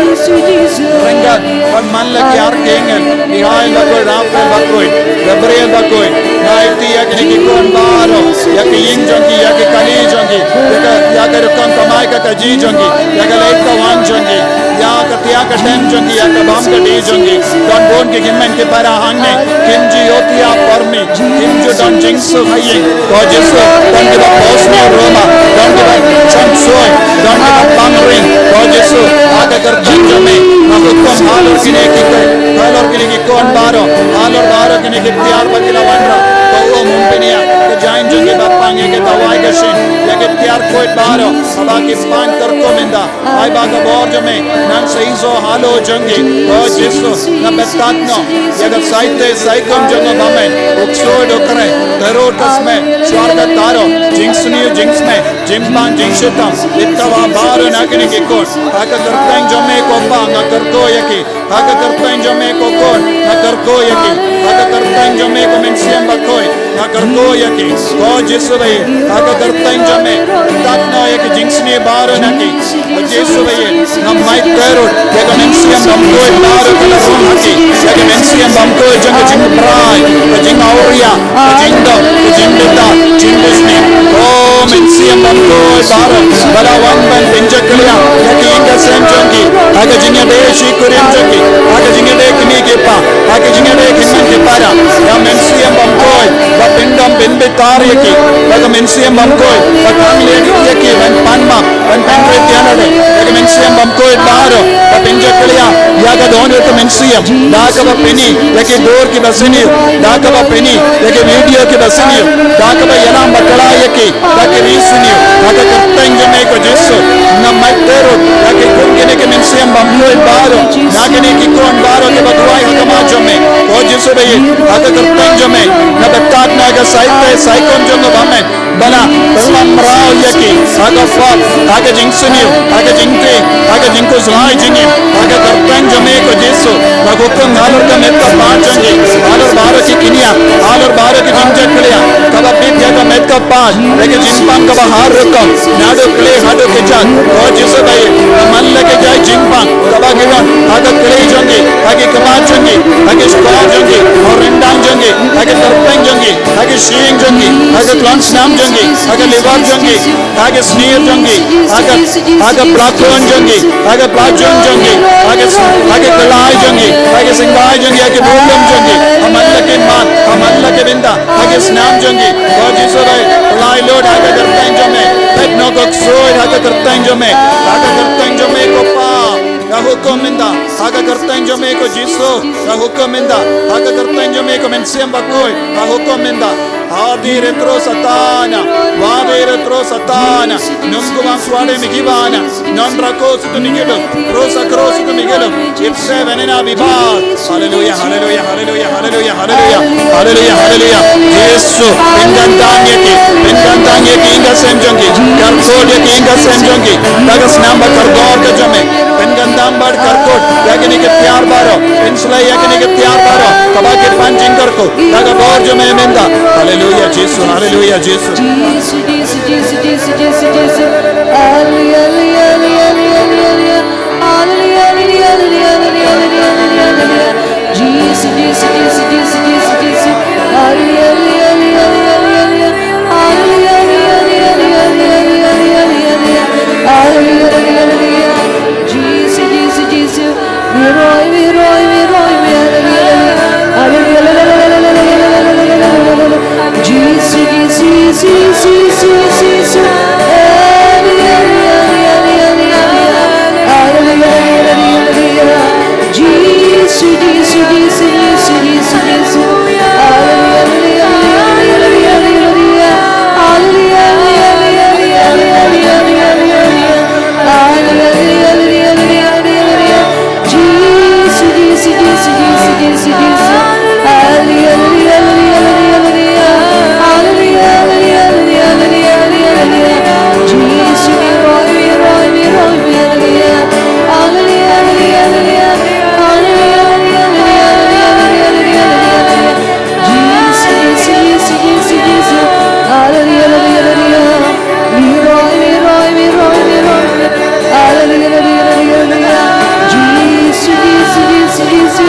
ryngkat bad man la ki archangel, Mikhael bakhuid, Raphael bakhuid, Gabriel bakhuid. Nga aiti ïa kine ki khun baroh, ïa ki ïing jong ki, ïa ki kali jong ki, ïa ka, ïa ka rukom kamai ka kajih jong ki, ïa ka leit ka wan jong ki, ïa ka thiah ka tem jong ki, ïa ka bam ka dih jong ki. Don bun ki hynmen ki para hangne kim ju ïoh thiah por miet, kim ju don jingsuk ha ïing. Ko Jisu, don kiba pos miet ruma, don kiba cham soi, don kiba pang ring. Ko Jisu, ha ka kyrteng jong me, nga hukum halor kine ki khun, halor kine ki khun baroh, halor baroh kine ki tiar ba ki la wanrah. Ko um, um pynïap ka jaiñ jong kiba pang ïa ki dawai ka shin, ïa ki tiar khuid baroh, haba ki pan kyrkhu mynta. Ai ba ka bor jong me nang sa ïoh halor jong ki. O Jisu, nga batai noh ïa ka saite saikum jong u bymman, u ksuid u dukre, terror ka smet, shuwa ka taro, jingsniew jingsmet, jingpang jingshitom, ïa kaba baroh na kine ki khun. Ha ka kyrteng jong me ko Pa nga kyrkhu ïa ki. Ha ka kyrteng jong me ko Khun nga kyrkhu ïa ki. Ha ka kyrteng jong me ko Mynsiem Bakhuid nga kyrkhu ïa ki. Ko Jisu Blei, ha ka kyrteng jong me, batai noh ïa ki jingsniew baroh na ki. Ko Jisu Blei, nga mait terror ïa ka mynsiem bymkhuid baroh ka la rung ha ki. Ïa ka mynsiem bymkhuid jong ka jingbrai, ka jingawria, ka jingdom, ka jingbitar, jingbishni. Ko mynsiem bymkhuid baroh ba la wan ban pynjakhlia ïa ki ïing ka sem jong ki ha ka jingïadei shi kurim jong ki, ha ka jingïadei kmie ki kpa, ha ka jingïadei ki hynmen ki para. Ïa mynsiem bymkhuid ba pyndom pynbitar ïa ki, ba ka mynsiem bymkhuid ba khang ïa ki ban pan map, ban pynrit ïa lade. Ïa ka mynsiem bymkhuid baroh ba pynjakhlia ïa ka dohnud ka mynsiem. Da kaba pyni ïa ki dur kiba sniew, da kaba pyni ïa ki video kiba sniew, da kaba ïalam bakla ïa ki da ki ri sniew. Ha ka kyrteng jong me ko Jisu. Nga mait ruh ïa ki khun kine ki mynsiem bymkhuid baroh, na kine ki khun baroh kiba duwai ha khmat jong me ko Jisu ba ïeit, ha ka kyrteng jong me nga batai na ka saite saikhun jong nga ba me ba la pynlong mraw ïa ki ha ka pop, ha ka jingsniew, ha ka jingtieng, ha ka jingkhuslai jingim, ha ka kyrteng jong me ko Jisu. Nga hukum halor ka met ka pad jong ki, halor baroh ki kñia, halor baroh ki jingjaitbynriew, kaba bit ïa ka met ka pad, ïa ka jingpang kaba har rukom, naduh kli haduh kjat, ko Jisu ba ïeit, man la ka jait jingpang kaba ki don ha ka kli jong ki, ha ki khmat jong ki, ha ki shkor jong ki, ha ryndang jong ki, ha ki kyrpeng jong ki, ha ki shyieng jong ki, ha ka khlong snam jong ki, ha ka liver jong ki, ha ka snier jong ki, ha ka, ha ka plakhun jong ki, ha ka plajun jong ki, ha ka, ha ka khlai jong ki, ha ka sngewbha jong ki, ha ka burom jong ki, ha man la ki mat, ha man la ki bynta, ha ka snam jong ki, ko Jisu ba ïeit, pynlait lut ha ka kyrteng jong me, peit noh ko ksuid ha ka kyrteng jong me, ha ka kyrteng jong me ko Pa, nga hukum mynta, ha ka kyrteng jong me ko Jisu, nga hukum mynta, ha ka kyrteng jong me ko Mynsiem Bakhuid, nga hukum mynta. Hadi retro Satana, wadi retro Satana, num kubang swade mi kibana, non rako sutu mi gelo, rosa kro sutu mi gelo, itse venena biba. Hallelujah, hallelujah, hallelujah, hallelujah, hallelujah, hallelujah, hallelujah. Jisu, pyngkandang ïa ki, pyngkandang ïa ki ïing ka sem jong ki, kyrkhu ïa ki ïing ka sem jong ki, da ka snam ba kordor ka jong me, pyngkandang bad kyrkhu ïa kine ki tiar baroh, pynslei ïa kine ki tiar baroh, kaba ki pan jingkyrkhu. Da ka bor jong me mynta. Haleluya Jisu, haleluya Jisu. Jisu, Jisu, Jisu, Jisu, Jisu, Jisu. Haleluya, haleluya, haleluya, haleluya. Haleluya, haleluya, haleluya, haleluya, haleluya, haleluya. Jisu, Jisu, Jisu, Jisu, Jisu, Jisu. Haleluya, haleluya, haleluya, haleluya, haleluya. Haleluya, haleluya, haleluya, haleluya, haleluya. Haleluya, haleluya, haleluya. Jisu, Jisu, Jisu. Miroi, miroi, miroi, miroi. Jisu, Jisu, Jisu, Jisu, Jisu. Jisu, Jisu, Jisu, Jisu, Jisu, Jisu. Hallelujah, hallelujah, hallelujah, hallelujah, hallelujah. Jisu, Jisu, Jisu, Jisu, Jisu, Jisu. Hallelujah, hallelujah, hallelujah, hallelujah. Hallelujah, hallelujah, hallelujah, hallelujah, hallelujah. Jisu, miroi, miroi, miroi, miroi, hallelujah. Hallelujah, hallelujah, hallelujah, hallelujah. Hallelujah, hallelujah, hallelujah, hallelujah. Jisu, Jisu, Jisu, Jisu, Jisu. Hallelujah, hallelujah, hallelujah. Miroi, miroi, miroi, miroi. Hallelujah, hallelujah, hallelujah, hallelujah. Jisu, Jisu, Jisu, Jisu.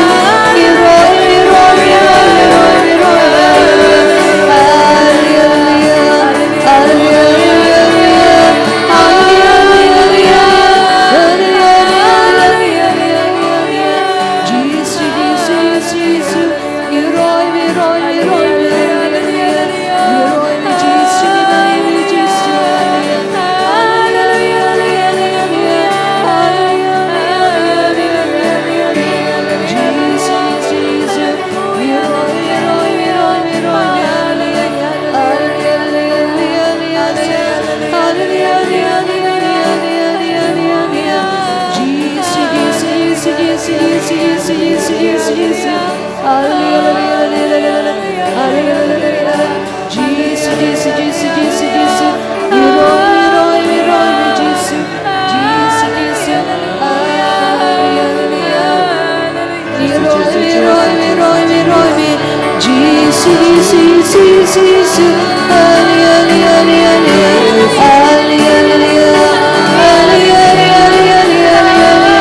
Miroi, miroi, miroi, miroi, miroi. Hallelujah, hallelujah, hallelujah, hallelujah. Hallelujah, hallelujah, hallelujah. Jisu, Jisu, Jisu, Jisu. Jisu, Jisu, Jisu, Jisu, Jisu. Hallelujah, hallelujah, hallelujah, hallelujah, hallelujah. Jisu, Jisu, Jisu, Jisu, Jisu. Miroi, miroi, miroi, mi Jisu. Jisu, Jisu. Hallelujah, hallelujah. Miroi, miroi, miroi, miroi, mi. Jisu, Jisu, Jisu, Jisu, Jisu. Hallelujah, hallelujah, hallelujah. Hallelujah, hallelujah, hallelujah.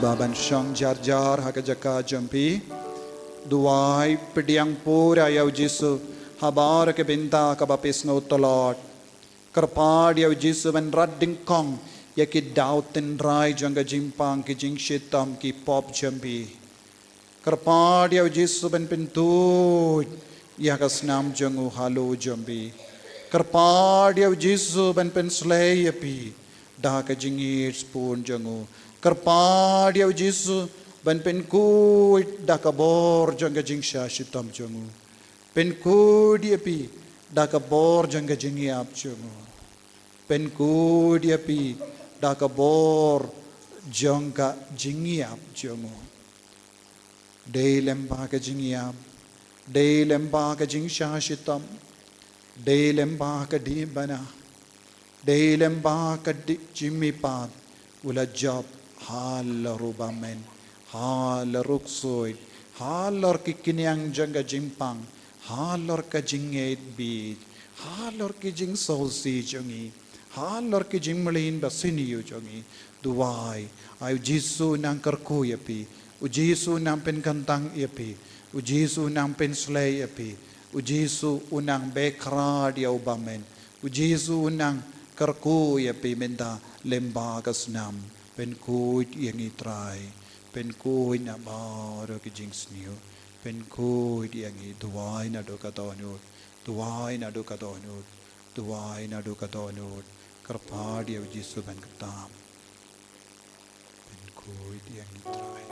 Ba ban shong jar jar ha ka jaka jong phi. Duwai pdiang pura ïa u Jisu ha baroh ki bynta kaba phi sngew tlot. Kyrpad ïa u Jisu ban rat dyngkong ïa ki daw tynrai jong ka jingpang, ki jingshitom, ki pop jong phi. Kyrpad ïa u Jisu ban pyntuid ïa ka snam jong u halor jong phi. Kyrpad ïa u Jisu ban pynslei ïa phi da ka jingïeit spun jong u. Kyrpad ïa u Jisu ban pynkhuid da ka bor jong ka jingshah shitom jong u. Pynkhuid ïa phi da ka bor jong ka jingïap jong u. Pynkhuid ïa phi da ka bor jong ka jingïap jong u. Dei lem bad ka jingïap, dei lem bad ka jingshah shitom, dei lem bad ka dih bana, dei lem bad ka dih jingmihpat, u la jop halor u bymman, halor u ksuid, halor ki khñiang jong ka jingpang, halor ka jingngeit bit, halor ki jingsngewsih jong ngi, halor ki jingmlien ba sniew jong ngi. Duwai, ai u Jisu nang kyrkhu ïa phi, u Jisu nang pynkyntang ïa phi, u Jisu nang pynslei ïa phi, u Jisu u nang beh khrad ïa u bymman, u Jisu u nang kyrkhu ïa phi mynta lem bad ka snam. Pynkhuid ïa ngi Trai, pynkhuid na baroh ki jingsniew, pynkhuid ïa ngi. Duwai naduh ka dohnud, duwai naduh ka dohnud, duwai naduh ka dohnud. Kyrpad ïa u Jisu ban kyrpad. Pynkhuid ïa ngi Trai.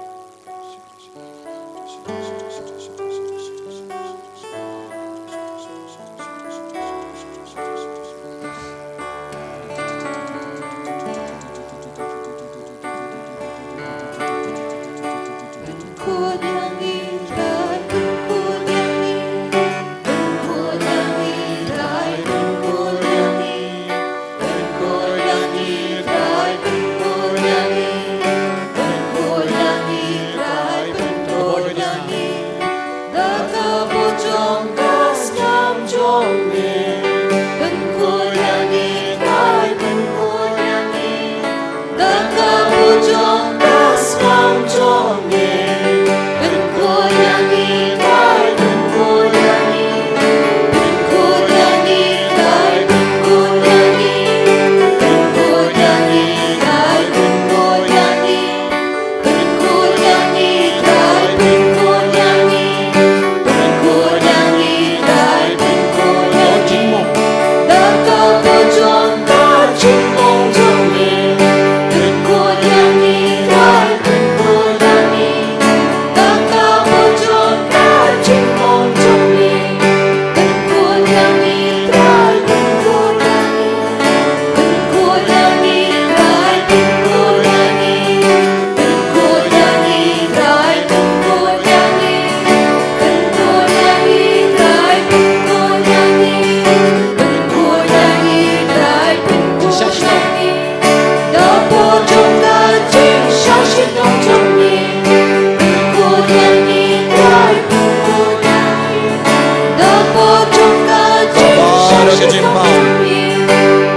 Baroh ki jingpang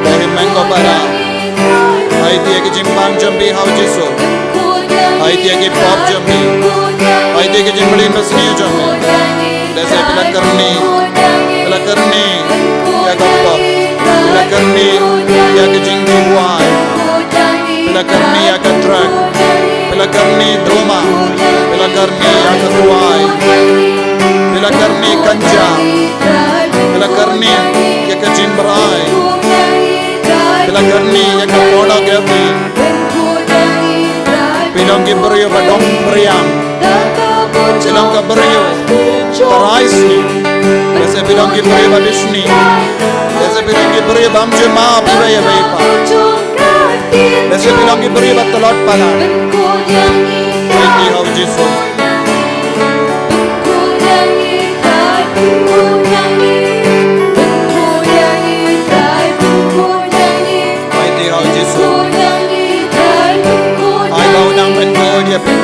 ba hynmen ko para. Aiti ïa ki jingpang jong phi ha u Jisu. Aiti ïa ki pop jong phi. Aiti ïa ki jingmlien basniew jong phi. Lehse phi la kyrni, phi la kyrni ïa ka pop, phi la kyrni ïa ka jingduwai, phi la kyrni ïa ka drug, phi la kyrni droma, phi la kyrni ïa ka duwai, phi la kyrni ganja, phi la kyrni ïa ka jingbrai, phi la kyrni ïa ka pornography. Phi long ki briew ba dong briang. Phi long ka briew trai sniew. Lehse phi long ki briew ba bishni. Lehse phi long ki briew bym ju map iwei ïa iwei pat. Lehse phi long ki briew ba tlot palat. Aiti ha u Jisu. Aiti ha u Jisu. Ai ba u nang pynkhuid ïa phi.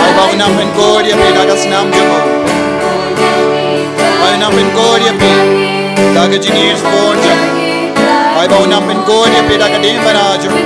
Ai ba u nang pynkhuid ïa phi da ka snam jong u. Ai ba u nang pynkhuid ïa phi da ka jingïeit spun jong u. Ai ba u nang pynkhuid ïa phi da ka dih bana jong u.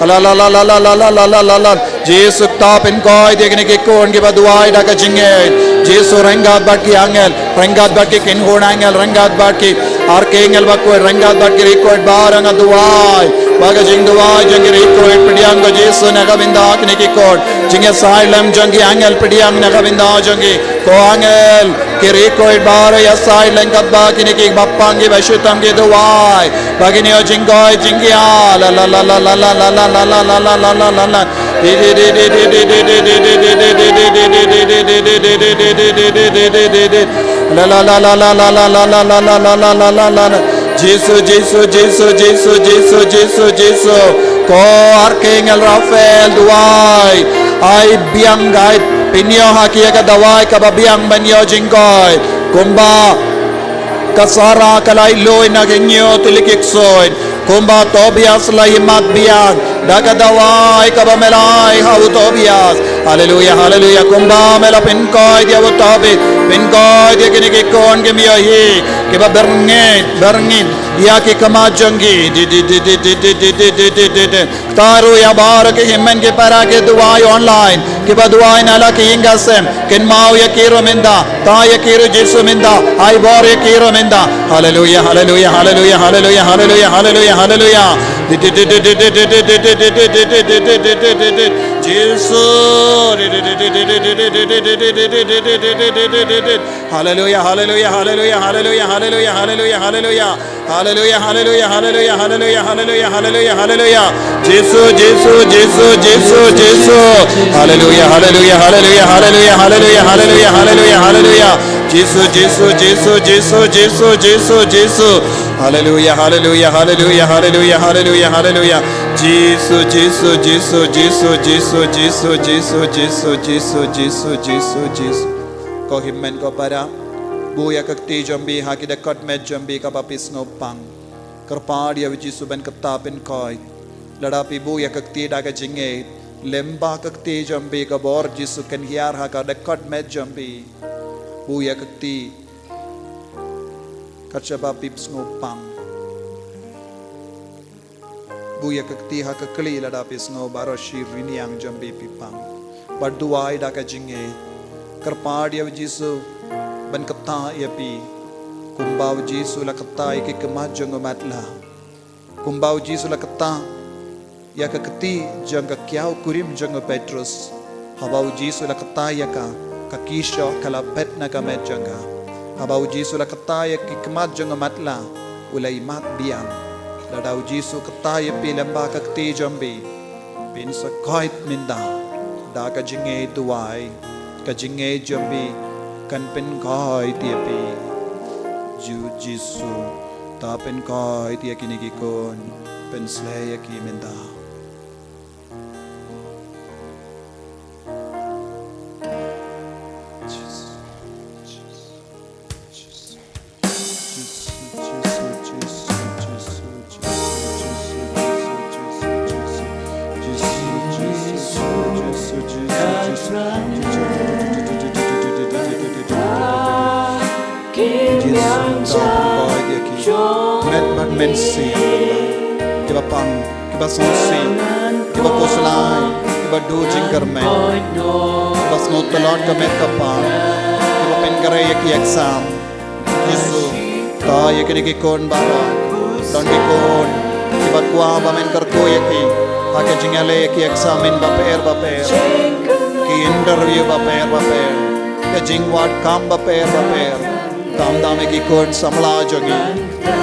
La la la la la la la la la la la. Jisu, kata pynkoit ïa kine ki khun kiba duwai da ka jingngeit. Jisu, ryngkat bad ki angel, ryngkat bad ki kynhun angel, ryngkat bad ki arkangel bakhuid, ryngkat bad ki riewkhuid baroh nga duwai ba ka jingduwai jong ki riewkhuid pdiang, ko Jisu, na ka bynta kine ki khun. Jingïasaid lem jong ki angel pdiang na ka bynta jong ki. Ko angel, ki riewkhuid baroh ïasaid lem katba kine kiba pang kiba shitom ki duwai ba kin ïoh jingkoit jingkhiah. La la la la la la la la la la la la la la. La la la la la la la la la la la la la la. Jisu, Jisu, Jisu, Jisu, Jisu, Jisu, Jisu. Ko arkangel Raphael duwai, ai biang, ai pynïoh ha ki ïa ka dawai kaba biang ban ïoh jingkoit. Kumba ka Sara ka la ïoh na ka hynñiew tylli ki ksuid. Kumba Tobias la ïohmat biang da ka dawai kaba me la ai ha u Tobias. Haleluya, haleluya. Kumba me la pynkoit ïa u Tobi, pynkoit ïa kine ki khun kim ïohi, kiba byrngit, byrngit ïa ki khmat jong ki. Di di di di di di di di di di di di. Kata ruh ïa baroh ki hynmen ki para ki duwai online, kiba duwai na la ki ïing ka sem, kynmaw ïa ki ruh mynta, tai ïa ki ruh Jisu mynta, ai bor ïa ki ruh mynta. Haleluya, haleluya, haleluya, haleluya, haleluya, haleluya, haleluya. Jisu. Haleluya, haleluya, haleluya, haleluya, haleluya, haleluya, haleluya. Haleluya, haleluya, haleluya, haleluya, haleluya, haleluya, haleluya. Jisu, Jisu, Jisu, Jisu, Jisu. Haleluya, haleluya, haleluya, haleluya, haleluya, haleluya, haleluya, haleluya. Jisu, Jisu, Jisu, Jisu, Jisu, Jisu, Jisu. Haleluya, haleluya, haleluya, haleluya, haleluya, haleluya. Jisu, Jisu, Jisu, Jisu, Jisu, Jisu, Jisu, Jisu, Jisu, Jisu, Jisu, Jisu. Ko hynmen ko para, buh ïa ka kti jong phi ha ki dkhot met jong phi kaba phi sngew pang. Kyrpad ïa u Jisu ban kata pynkoit. Lada phi buh ïa ka kti da ka jingngeit, lyngba ka kti jong phi ka bor Jisu kan hiar ha ka dkhot met jong phi. Buh ïa ka kti kat shaba phi sngew pang. Buh ïa ka kti ha ka kli lada phi sngew baroh shi rynïeng jong phi phi pang. Bad duwai da ka jingngeit. Kyrpad ïa u Jisu ban kata ïa phi. Kumba u Jisu la kata ïa ki khmat jong u matlah. Kumba u Jisu la kata ïa ka kti jong ka kiaw kurim jong u Petrus. Haba u Jisu la kata ïa ka, ka kti shoh ka la phet na ka met jong ka. Haba u Jisu la kata ïa ki khmat jong u matlah, u la ïohmat biang. Lada u Jisu kata ïa phi lyngba ka kti jong phi, phin sa koit mynta da ka jingngeit duwai. Ka jingngeit jong phi kan pynkoit ïa phi. Ju Jisu, ta pynkoit ïa kine ki khun, pynsleh ïa ki mynta. Met bad mynsiem, kiba pang, kiba sngewsih, kiba khuslai, kiba duh jingkyrmen, kiba sngew tlot ka met ka phad, kiba pynkhraw ïa ki exam. Jisu, ta ïa kine ki khun baroh. Don ki khun kiba kwah ba men kyrkhu ïa ki ha ka jingïaleh ïa ki exam bapher bapher, ki interview bapher bapher, ka jingwad kam bapher bapher. Khamtam ïa ki khun samla jong ngi,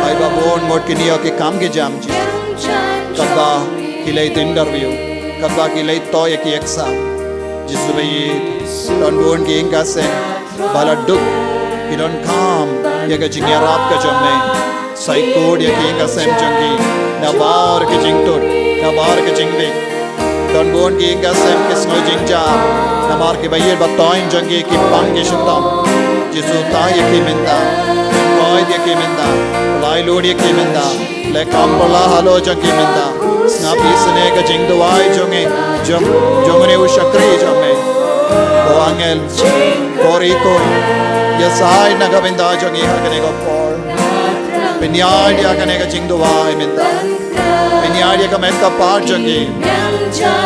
ai ba bun mut kin ïoh ki kam ki jam, Jisu. Katba ki leit interview, katba ki leit thoh ïa ki exam, Jisu ba ïeit, don bun ki ïing ka sem ba la duk, ki donkam ïa ka jingïarap ka jong me. Sa kut ïa ki ïing ka sem jong ki na baroh ki jingtut, na baroh ki jingwit. Don bun ki ïing ka sem ki sngew jynjar namar ki ba ïeit ba thoh jong ki ki pang ki shitom. Jisu, ta ïa ki mynta, koit ïa ki mynta, lai lut ïa ki mynta. Leh kam pala halor jong ki mynta. Sngap isynei ka jingduwai jong ngi, jong, jong une u shakri jong me. Ko angel, ko riewkhuid, ïasaid na ka bynta jong ngi ha kane ka por. Pynïaid ïa kane ka jingduwai mynta. Pynïaid ïa ka met ka phad jong ngi.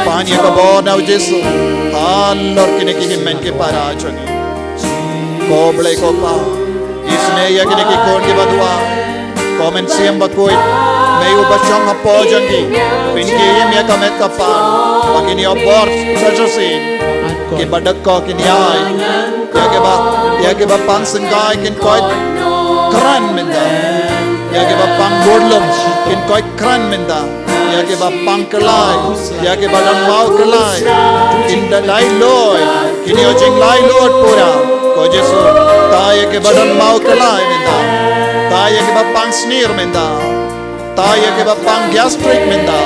Pan ïa ka bor na u Jisu halor kine ki hynmen ki para jong ngi. Ko Blei ko Pa, isynei ïa kine ki khun kiba duwai. Ko Mynsiem Bakhuid, mei uba shong hapoh jong ki, pynkhie ïa ka met ka pan ba kin ïoh bor shisha shisien. Kiba duk ko kin ïai ïa kiba, ïa kiba pang syngkai kin koit kren mynta. Ïa kiba pang budlum kin koit kren mynta. Ïa kiba pang kyllai, ïa kiba don maw kyllai, kin da laitluid, kin ïoh jinglaitluid pura. Ko Jisu, tai ïa kiba don maw kyllai mynta. Tai ïa kiba pang snier mynta. Tai ïa kiba pang gastric mynta.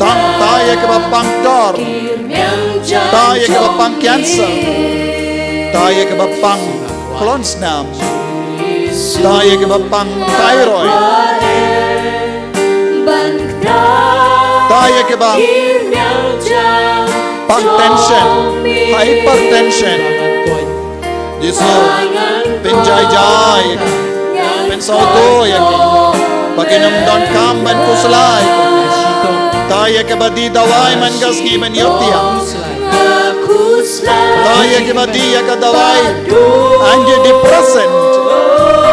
Tai, tai ïa kiba pang tor. Tai ïa kiba pang cancer. Tai ïa kiba pang khlon snam. Tai ïa kiba pang thyroid. Tai ïa kiba pang tension, hypertension. Jisu, pynjai jai, pynsawdong ïa ki ba kin ym donkam ban khuslai. Tai ïa kiba die dawai man ka sngi ban ïoh thiah. Tai ïa kiba die ïa ka dawai antidepressant.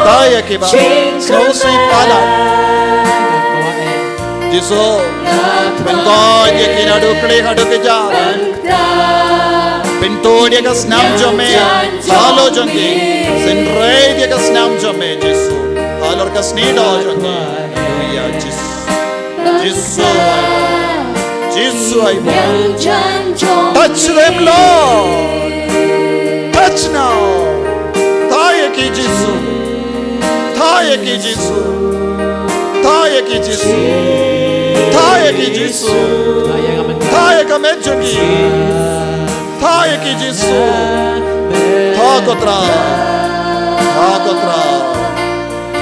Tai ïa kiba sngewsih palat. Jisu, pynkoit ïa ki naduh khlieh haduh kjat. Pyntud ïa ka snam jong me halor jong ki. Synreit ïa ka snam jong me Jisu halor ka snieh doh jong ki. Haleluia Jisu. Jisu. Jisu ai bor. Touch them, Lord. Touch now. Tai ïa ki Jisu. Tai ïa ki Jisu. Tai ïa ki Jisu. Tai ïa ki Jisu. Tai ïa ka met jong ki. Tai ïa ki Jisu. Tha ko Trai. Tha ko Trai.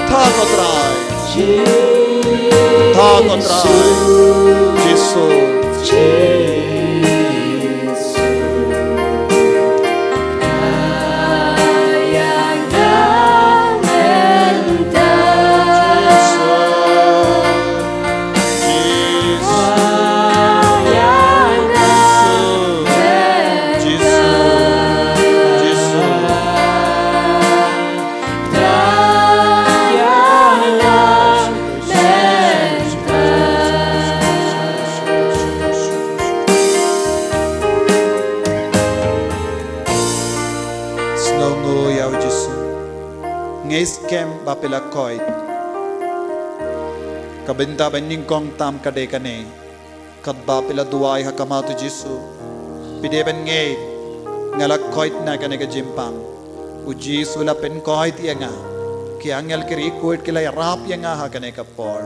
Tha ko Trai. Tha ko Trai. Jisu. Sngewnguh ïa u Jisu. Nga ngeit skhem ba phi la koit. Ka bynta ba nyngkong tam ka dei kane. Katba phi la duwai ha khmat u Jisu, phi dei ban ngeit, nga la koit na kane ka jingpang. U Jisu la pynkoit ïa nga. Ki angel ki riewkhuid ki la ïarap ïa nga ha kane ka por.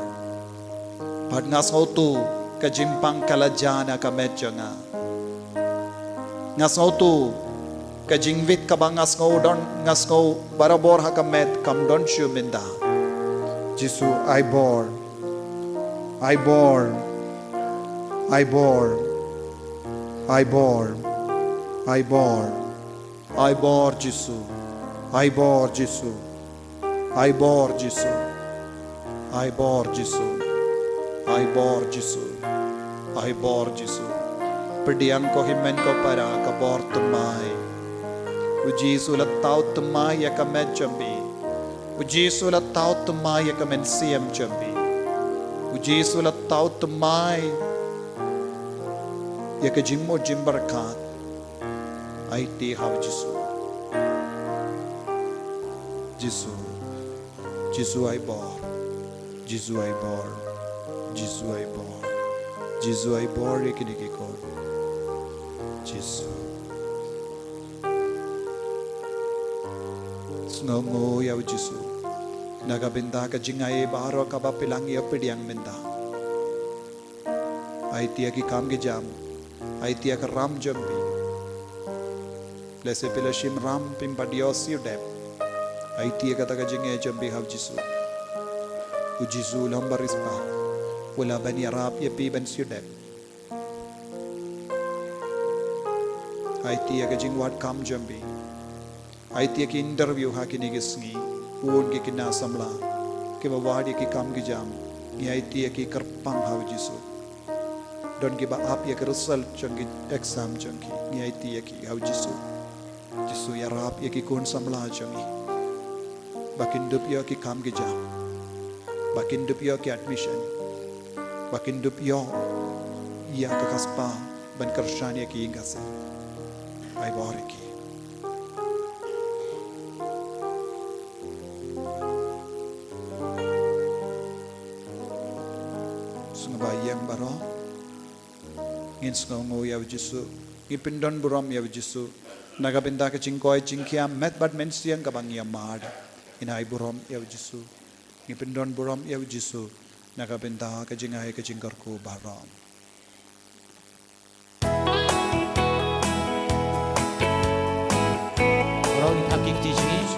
Bad nga sngewthuh ka jingpang ka la jia na ka met jong nga. Nga sngewthuh ka jingwit kaba nga sngew don, nga sngew barabor ha ka met kam don shuh mynta. Jisu, ai bor. Ai bor. Ai bor. Ai bor. Ai bor. Ai bor Jisu. Ai bor Jisu. Ai bor Jisu. Ai bor Jisu. Ai bor Jisu. Ai bor Jisu. Pdiang ko hynmen ko para, ka bor thymmai. U Jisu la thaw thymmai ïa ka met jong phi. U Jisu la thaw thymmai ïa ka mynsiem jong phi. U Jisu la thaw thymmai ïa ka jingmut jingpyrkhat. Aiti ha u Jisu. Jisu. Jisu ai bor. Jisu ai bor. Jisu ai bor. Jisu ai bor ïa kine ki khun. Jisu. Sngewnguh ïa u Jisu na ka bynta ka jingai baroh kaba phi la ngi ïa pdiang mynta. Aiti ïa ki kam ki jam. Aiti ïa ka ram jong phi. Lehse phi la shim ram phim pat ïoh siew dep. Aiti ïa kata ka jingeh jong phi ha u Jisu. U Jisu u long ba riewspah. U lah ban ïarap ïa phi ban siew dep. Aiti ïa ka jingwad kam jong phi. Aiti ïa ki interview ha kine ki sngi. Bun ki khynnah samla kiba wad ïa ki kam ki jam. Ngi aiti ïa ki kyrpang ha u Jisu. Don kiba ap ïa ki result jong ki exam jong ki. Ngi aiti ïa ki ha u Jisu. Jisu, ïarap ïa ki khun samla jong ngi ba kin dup ïoh ki kam ki jam, ba kin dup ïoh ki admission, ba kin dup ïoh ïa ka kaba spah ban kyrshan ïa ki ïing ka sem. Ai bor ïa ki. Sngewbha ïeng baroh. Ngin sngewnguh ïa u Jisu. Ngi pyndon burom ïa u Jisu na ka bynta ka jingkoit jingkhiah met bad mynsiem kaba ngi ïa mad. Ngin ai burom ïa u Jisu. Ngi pyndon burom ïa u Jisu na ka bynta ka jingai ka jingkyrkhu baroh. Baroh ngi thap ki kti jong ngi.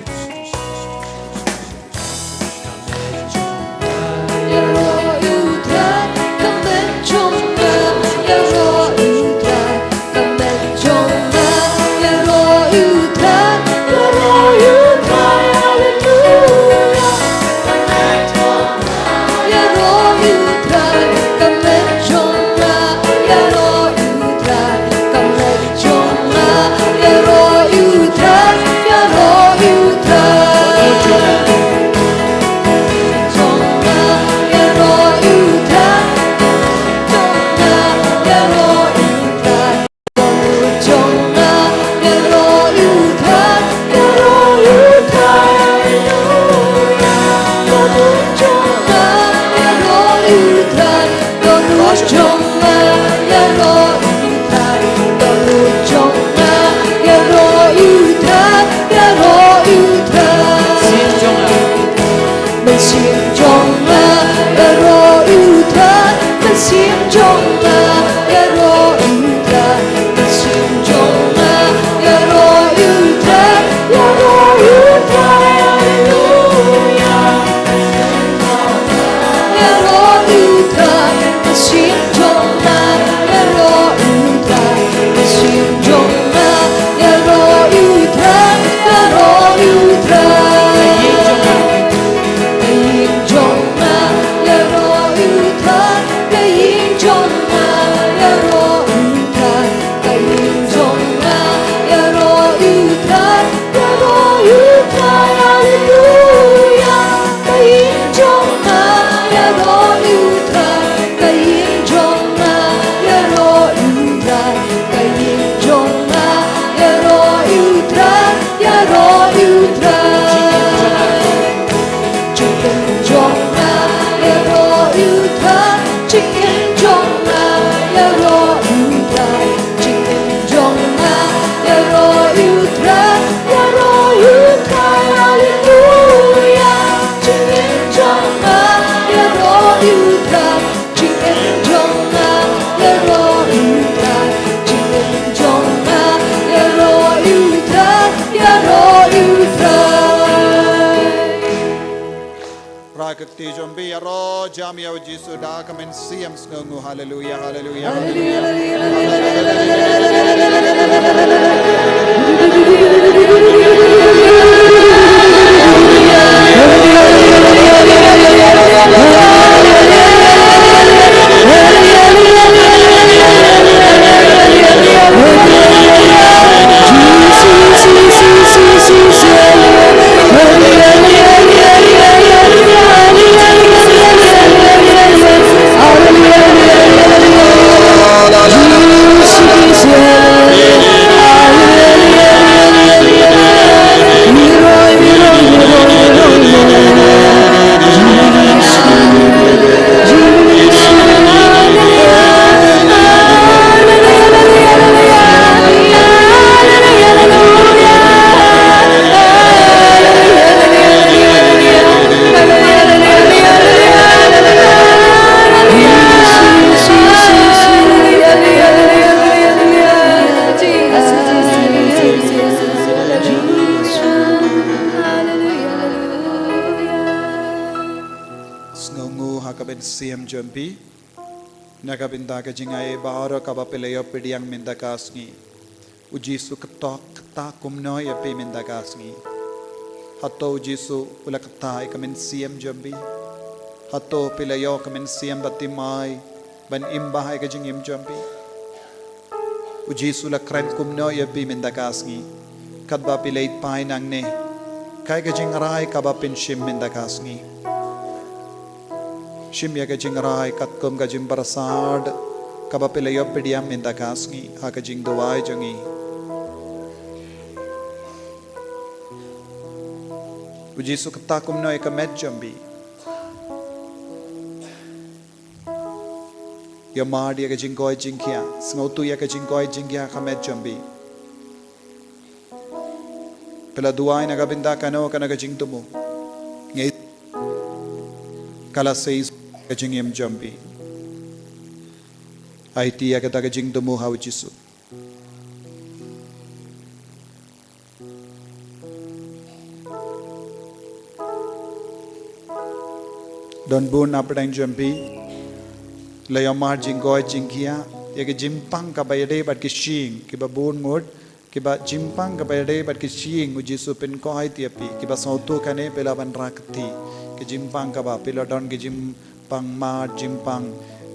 Ra ka kti jong phi, ïaroh jam ïa u Jisu da ka mynsiem sngewnguh. Haleluia, haleluia, haleluia. Sngewnguh ha ka mynsiem jong phi na ka bynta ka jingai baroh kaba phi la ïoh pdiang mynta ka sngi. U Jisu kata, kata kumno ïa phi mynta ka sngi? Hato u Jisu u la kata ïa ka mynsiem jong phi? Hato phi la ïoh ka mynsiem baptisma ban im bha ha ka jingim jong phi. U Jisu la kren kumno ïa phi mynta ka sngi? Katba phi leit phai nangne, kaei ka jingrai kaba phin shim mynta ka sngi? Shim ïa ka jingrai katkum ka jingpyrsad kaba phi la ïoh pdiang mynta ka sngi ha ka jingduwai jong ngi. U Jisu kata kumno ïa ka met jong phi? Ïa mad ïa ka jingkoit jingkhiah, sngewthuh ïa ka jingkoit jingkhiah ka met jong phi. Phi la duwai na ka bynta kano kano ka jingthmu, ngi ka la sei ka jingim jong phi. Aiti ïa kata ka jingthmu ha u Jisu. Don bun na pdeng jong phi la ïoh mad jingkoit jingkhiah ïa ka jingpang kaba ïadei bad ki shyieng, kiba bun ngut kiba jingpang kaba ïadei bad ki shyieng u Jisu pynkoit ïa phi, kiba sngewthuh kane phi lah ban rah kti. Ki jingpang kaba phi la don ki jing pang mad, jingpang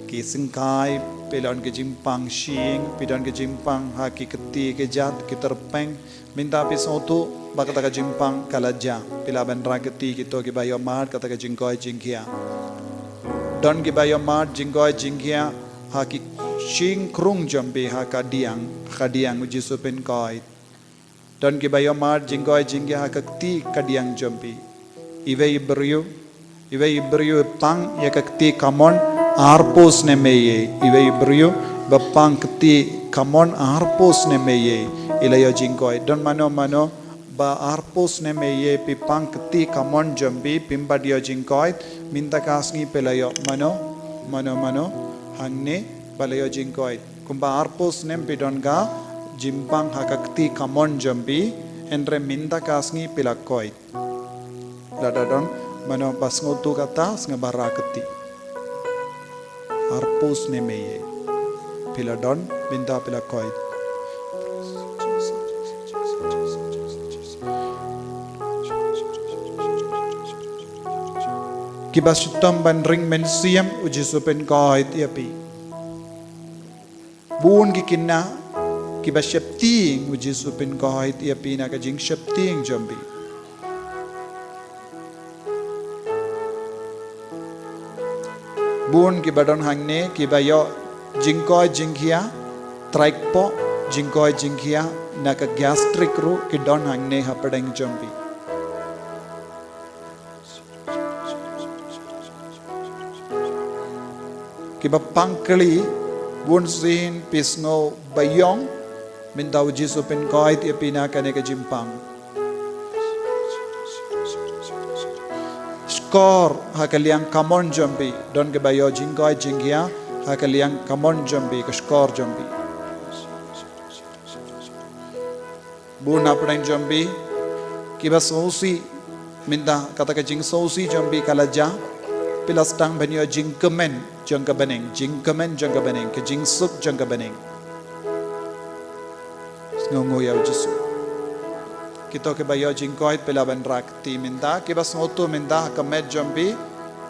ki syngkai, phi don ki jingpang shyieng, phi don ki jingpang ha ki kti ki jait ki tyrpeng. Mynta phi sngewthuh ba kata ka jingpang ka la jia, phi lah ban rah kti. Kito kiba ïoh mad kata ka jingkoit jingkhiah, don kiba ïoh mad jingkoit jingkhiah ha ki shyieng krung jong phi, ha ka diang, ha ka diang u Jisu pynkoit. Don kiba ïoh mad jingkoit jingkhiah ha ka kti kadiang jong phi. Iwei i briew, iwei i briew i pang ïa ka kti kamon arphew snem eiei. Iwei i briew ba pang kti kamon arphew snem eiei, i la ïoh jingkoit. Don mano mano ba arphew snem eiei phi pang kti kamon jong phi, phim pat ïoh jingkoit, mynta ka sngi phi la ïoh mano mano mano hangne ba la ïoh jingkoit. Kumba arphew snem phi don ka jingpang ha ka kti kamon jong phi, hynrei mynta ka sngi phi la koit. Lada don mano ba sngewthuh kata, sngewbha rah kti. Arphew snem eiei phi la don, mynta phi la koit. Kiba shitom ban ring mynsiem u Jisu pynkoit ïa phi. Bun ki khynnah kiba sheptieng u Jisu pynkoit ïa phi na ka jingsheptieng jong phi. Bun kiba don hangne kiba ïoh jingkoit jingkhiah, trai kpoh, jingkoit jingkhiah na ka gastric ruh ki don hangne hapdeng jong phi. Kiba pang kli, bun sien phi sngew ba ïong, mynta u Jisu pynkoit ïa phi na kane ka jingpang. Shkor ha ka liang kamon jong phi, don kiba ïoh jingkoit jingkhiah ha ka liang kamon jong phi, ka shkor jong phi. Bun hapdeng jong phi kiba sngewsih, mynta kata ka jingsngewsih jong phi ka la jia, phi la sdang ban ïoh jingkmen jong ka bneng, jingkmen jong ka bneng, ka jingsuk jong ka bneng. Sngewnguh ïa u Jisu. Kito kiba ïoh jingkoit phi lah ban rah kti mynta, kiba sngewthuh mynta ha ka met jong phi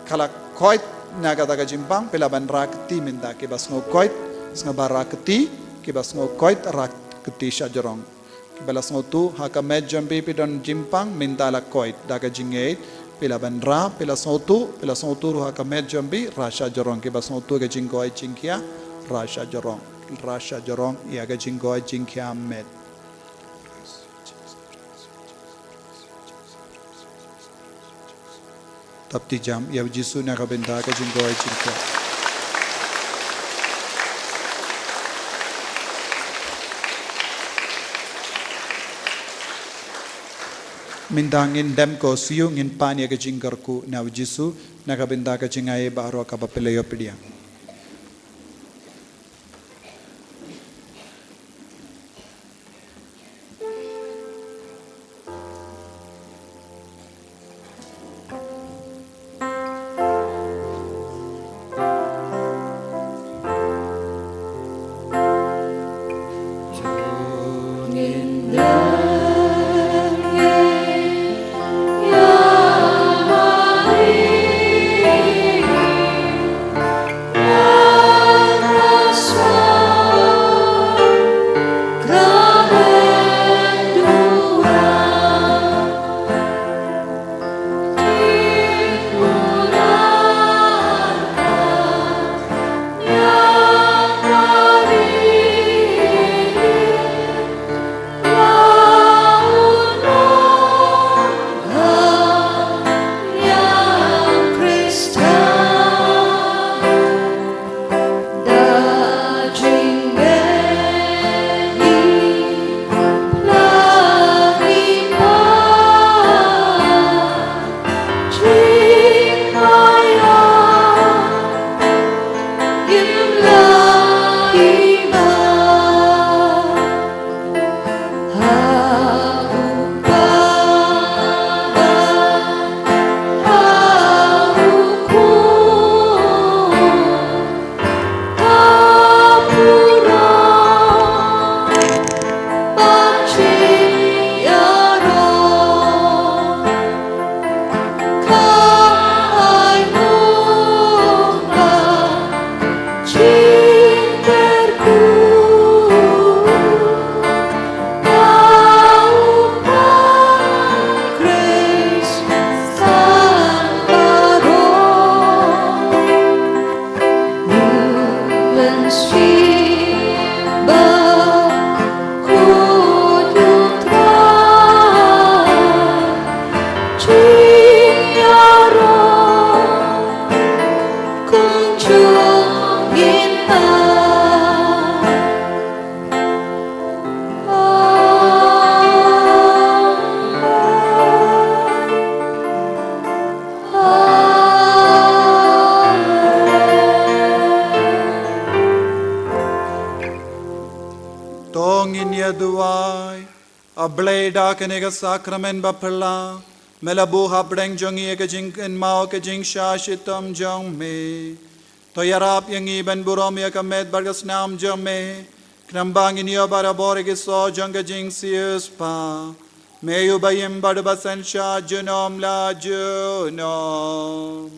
ka la koit na kata ka jingpang, phi lah ban rah kti mynta, kiba sngew koit sngewbha rah kti, kiba sngew koit rah kti shajrong. Kiba la sngewthuh ha ka met jong phi phi don jingpang mynta la koit da ka jingngeit, phi lah ban rah, phi la sngewthuh, phi la sngewthuh ruh ha ka met jong phi, rah shajrong. Kiba sngewthuh ka jingkoit jingkhiah, rah shajrong, rah shajrong ïa ka jingkoit jingkhiah met. Thap kti jam ïa u Jisu na ka bynta ka jingkoit jingkhiah. Mynta ngin dem ko siew, ngin pan ïa ka jingkyrkhu na u Jisu na ka bynta ka jingai baroh kaba phi la ïoh pdiang. To ngin ïa duwai. A Blei, da kane ka sakramen ba phylla, me la buh hapdeng jong ngi ïa ka jingkynmaw ka jingshah shitom jong me. To ïarap ïa ngi ban burom ïa ka met bad ka snam jong me, khnang ba ngin ïoh barabor ïa ki soh jong ka jingsiewspah. Me uba im bad uba synshar junom la junom.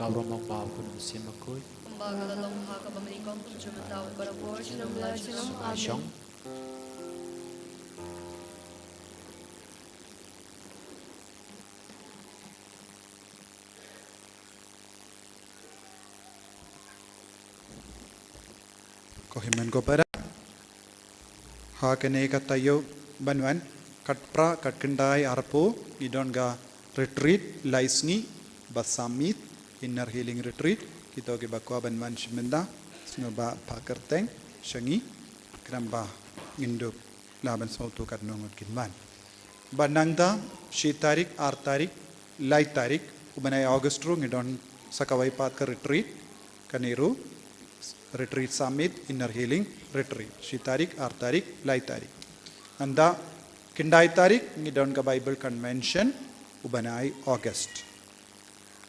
Ka burom ba u Mynsiem Bakhuid. Kumba ka la long ha kaba nyngkong, kum junom, mynta bad barabor, junom la junom. Amen. Ko hynmen ko para. Ha kane ka taïew ban wan, kat phra, kat khyndai, arphew, ngi don ka retreat lai sngi ba saw miet, Inner Healing Retreat. Kito kiba kwah ban wan shim bynta, sngewbha phah kyrteng sha ngi, khnang ba ngin dup lah ban sngewthuh katno ngut kin wan. Bad nangta, shi tarik, ar tarik, lai tarik u bnai August ruh ngi don sa kawei pat ka retreat, kane ruh retreat saw miet, Inner Healing Retreat. Shi tarik, ar tarik, lai tarik. Nangta khyndai tarik ngi don ka Bible Convention u bnai August.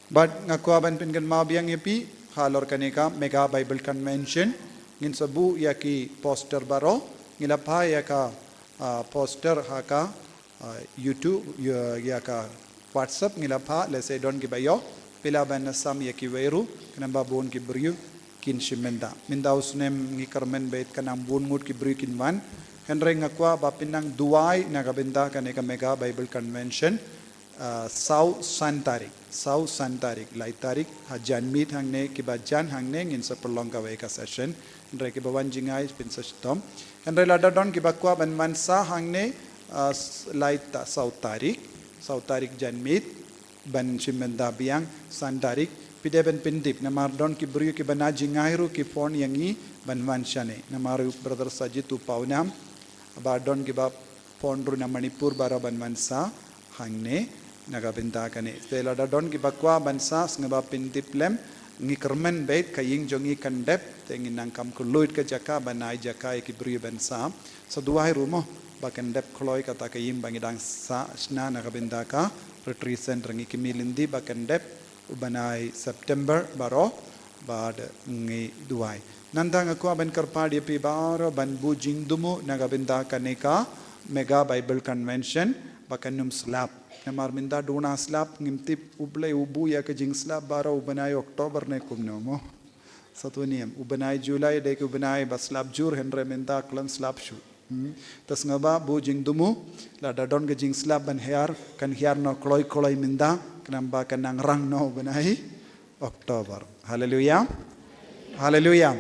Bad nga kwah ban pynkynmaw biang ïa phi, halor kane ka Mega Bible Convention, ngin sa buh ïa ki poster baroh, ngi la phah ïa ka, ah, poster ha ka, ah, YouTube, ïa, ïa ka WhatsApp ngi la phah, lehse don kiba ïoh, phi lah ban sam ïa kiwei ruh, khnang ba bun ki briew kin shim bynta. Mynta u snem ngi kyrmen beit kan nang bun ngut ki briew kin wan. Hynrei nga kwah ba phin nang duwai na ka bynta kane ka Mega Bible Convention, ah, saw san tarik, saw san tarik, lai tarik, ha jan miet hangne, kiba jan hangne, ngin sa pynlong kawei ka session. Hynrei kiba wan jngai, phin sa shitom. Hynrei lada don kiba kwah ban wan sa hangne, ah, s-, lai ta-, saw tarik, saw tarik jan miet, ban shim bynta biang, san tarik, phi dei ban pyntip, namar don ki briew kiba na jngai ruh ki phone ïa ngi, ban wan shane. Namar u Brother Sajid u pawnam, ba don kiba phone ruh na Manipur baroh ban wan sa hangne, na ka bynta kane. Te lada don kiba kwah ban sa, sngewbha pyntip lem, Ngi kyrmen beit ka ïing jong ngi kan dep, te ngi nang kam kylluid ka jaka ban ai jaka ïa ki briew ban sah. Sa duwai ruh mo ba kan dep kloi kata ka ïing ba ngi dang sah shna na ka bynta ka retreat center. Ngi kyrmen lynti ba kan dep u bnai September baroh, bad ngi duwai. Nangta nga kwah ban kyrpad ïa phi baroh ban buh jingthmu na ka bynta kane ka Mega Bible Convention ba kan ym slap. Namar mynta duna slap, ngim tip, U Blei u buh ïa ka jingslap baroh u bnai October ne kumno mo. Sa tu niam, u bnai July dei ka u bnai ba slap jur, hynrei mynta khlem slap shuh. Hmm. Te sngewbha buh jingthmu, lada don ka jingslap ban hiar, kan hiar noh kloi kloi mynta, khnang ba kan nang rang noh u bnai October. Haleluya. Haleluya.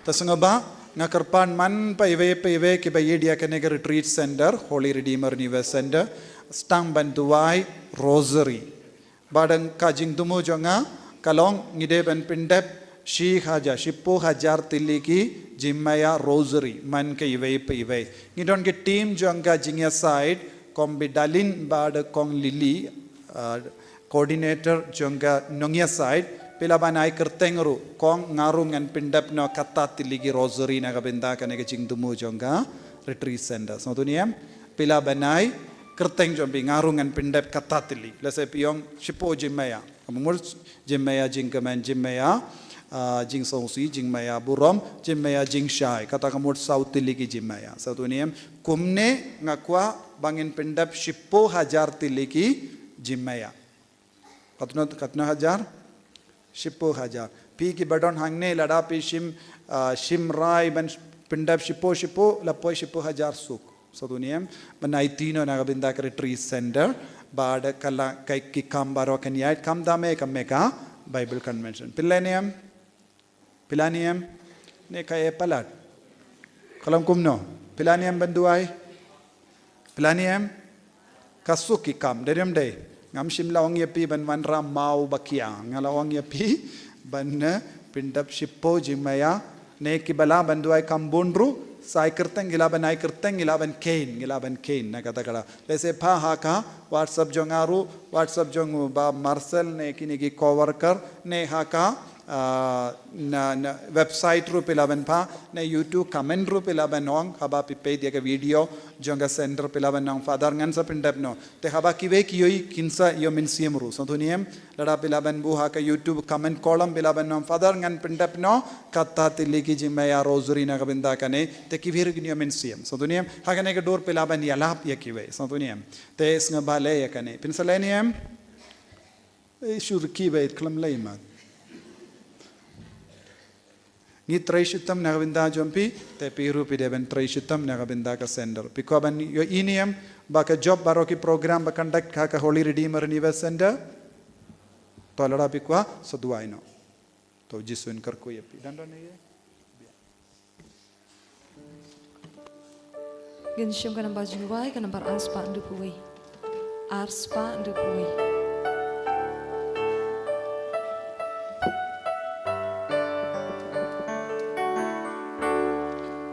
Te sngewbha, nga kyrpad man pa iwei pa iwei kiba ïeit ïa kane ka retreat center, Holy Redeemer Universe Center, sdang ban duwai rosary. Bad ka jingthmu jong nga ka long ngi dei ban pyndep shi hajar, shiphew hajar tylli ki jingmaïa rosary man ka iwei pa iwei. Ngi don ki team jong ka jingïasaid, kum Bidalin bad kong Lily, ah, coordinator jong ka nongïasaid, phi lah ban ai kyrteng ruh, kong nga ruh ngan pyndep noh kata tylli ki rosary na ka bynta kane ka jingthmu jong ka retreat center. Sngewthuh ne em? Phi lah ban ai kyrteng jong phi, nga ruh ngan pyndep kata tylli. Lehse phi ong shiphew jingmaïa. Ka mut jingmaïa jingkmen, jingmaïa, ah, jingsngewsih, jingmaïa burom, jingmaïa jingshai. Kata ka mut saw tylli ki jingmaïa. Sngewthuh ne em? Kumne nga kwah ba ngin pyndep shiphew hajar tylli ki jingmaïa. Katno, katno hajar? Shiphew hajar. Phi kiba don hangne lada phi shim, ah, shim rai ban pyndep shiphew shiphew, la poi shiphew hajar suk. Sngewthuh ne em? Ban aiti noh na ka bynta ka retreat center, bad ka la ka ki kam baroh kan ïaid, khamtam ïa ka Mega Bible Convention. Phi lah ne em? Phi lah ne em? Ne ka e palat. Ka long kumno? Phi lah ne em ban duwai? Phi lah ne em? Ka suk ki kam, dei ne em dei? Ngam shym la ong ïa phi ban wanrah maw ba khia. Nga la ong ïa phi ban, eh, pyndep shiphew jingmaïa. Ne kiba lah ban duwai kham bun ruh, sa ai kyrteng, ngi lah ban ai kyrteng, ngi lah ban kheiñ, ngi lah ban kheiñ na kata ka daw. Lehse pha ha ka WhatsApp jong nga ruh, WhatsApp jong u Bah Marcel ne kine ki co-worker, ne ha ka, ah, na, na website ruh phi lah ban pha, ne YouTube comment ruh phi lah ban ong, haba phi peit ïa ka video jong ka center phi lah ban ong, Father ngan sa pyndep noh. Te haba kiwei ki ïohi kin sa ïoh mynsiem ruh. Sngewthuh ne em? Lada phi lah ban buh ha ka YouTube comment column phi lah ban ong, Father ngan pyndep noh kata tylli ki jingmaïa rosary na ka bynta kane. Te kiwei ruh kin ïoh mynsiem. Sngewthuh ne em? Ha kane ka dur phi lah ban ïalap ïa kiwei. Sngewthuh ne em? Te sngewbha leh ïa kane. Phin sa leh ne em? Eh, shu rkhie beit, khlem leh mat. Ngi trei shitom na ka bynta jong phi, te phi ruh phi dei ban trei shitom na ka bynta ka center. Phi kwah ban ïohi ne em ba ka jop baroh ki program ba conduct ha ka Holy Redeemer Universe Center? To lada phi kwah, sa duwai noh. To Jisu un kyrkhu ïa phi. Dang don ne ïa? Ngin shim ka nambar jingduwai, ka nambar ar spah hynriewphew wei. Ar spah hynriewphew wei.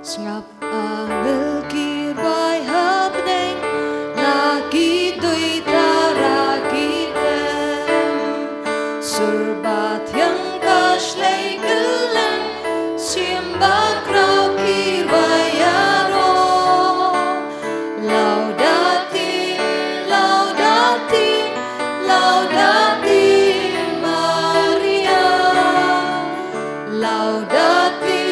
Sngap angel ki rwai ha bneng, la ki duwai tara ki tem. Sur ba thiang ka shlei kylleng, shim ba khraw ki rwai ïaroh. Laudate, laudate, laudate Maria. Laudate,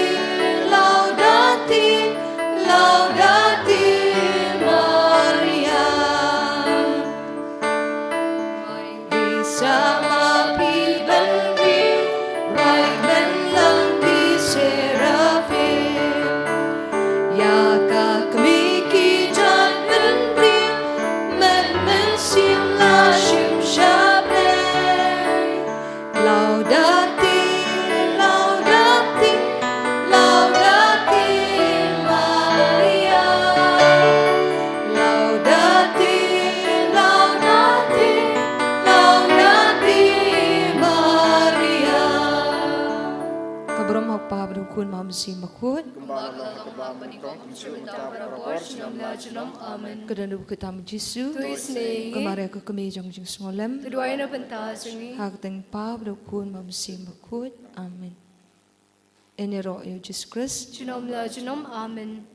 laudate, Burom ha u Kpa bad u Khun bad u Mynsiem Bakhuid. Kumba la long ha kaba mynnyngkong, kumjuh mynta, barabor, junom la junom. Amen. Ka dohnud bakhuid tam u Jisu. To isynei ïa ngi. Ka Maria ka Kmie jong ka jingsngewlem. To duwai na ka bynta jong ngi. Ha ka kyrteng u Kpa bad u Khun bad u Mynsiem Bakhuid. Amen. Yn ïaroh ïa u Jisu Khrist. Junom la junom. Amen.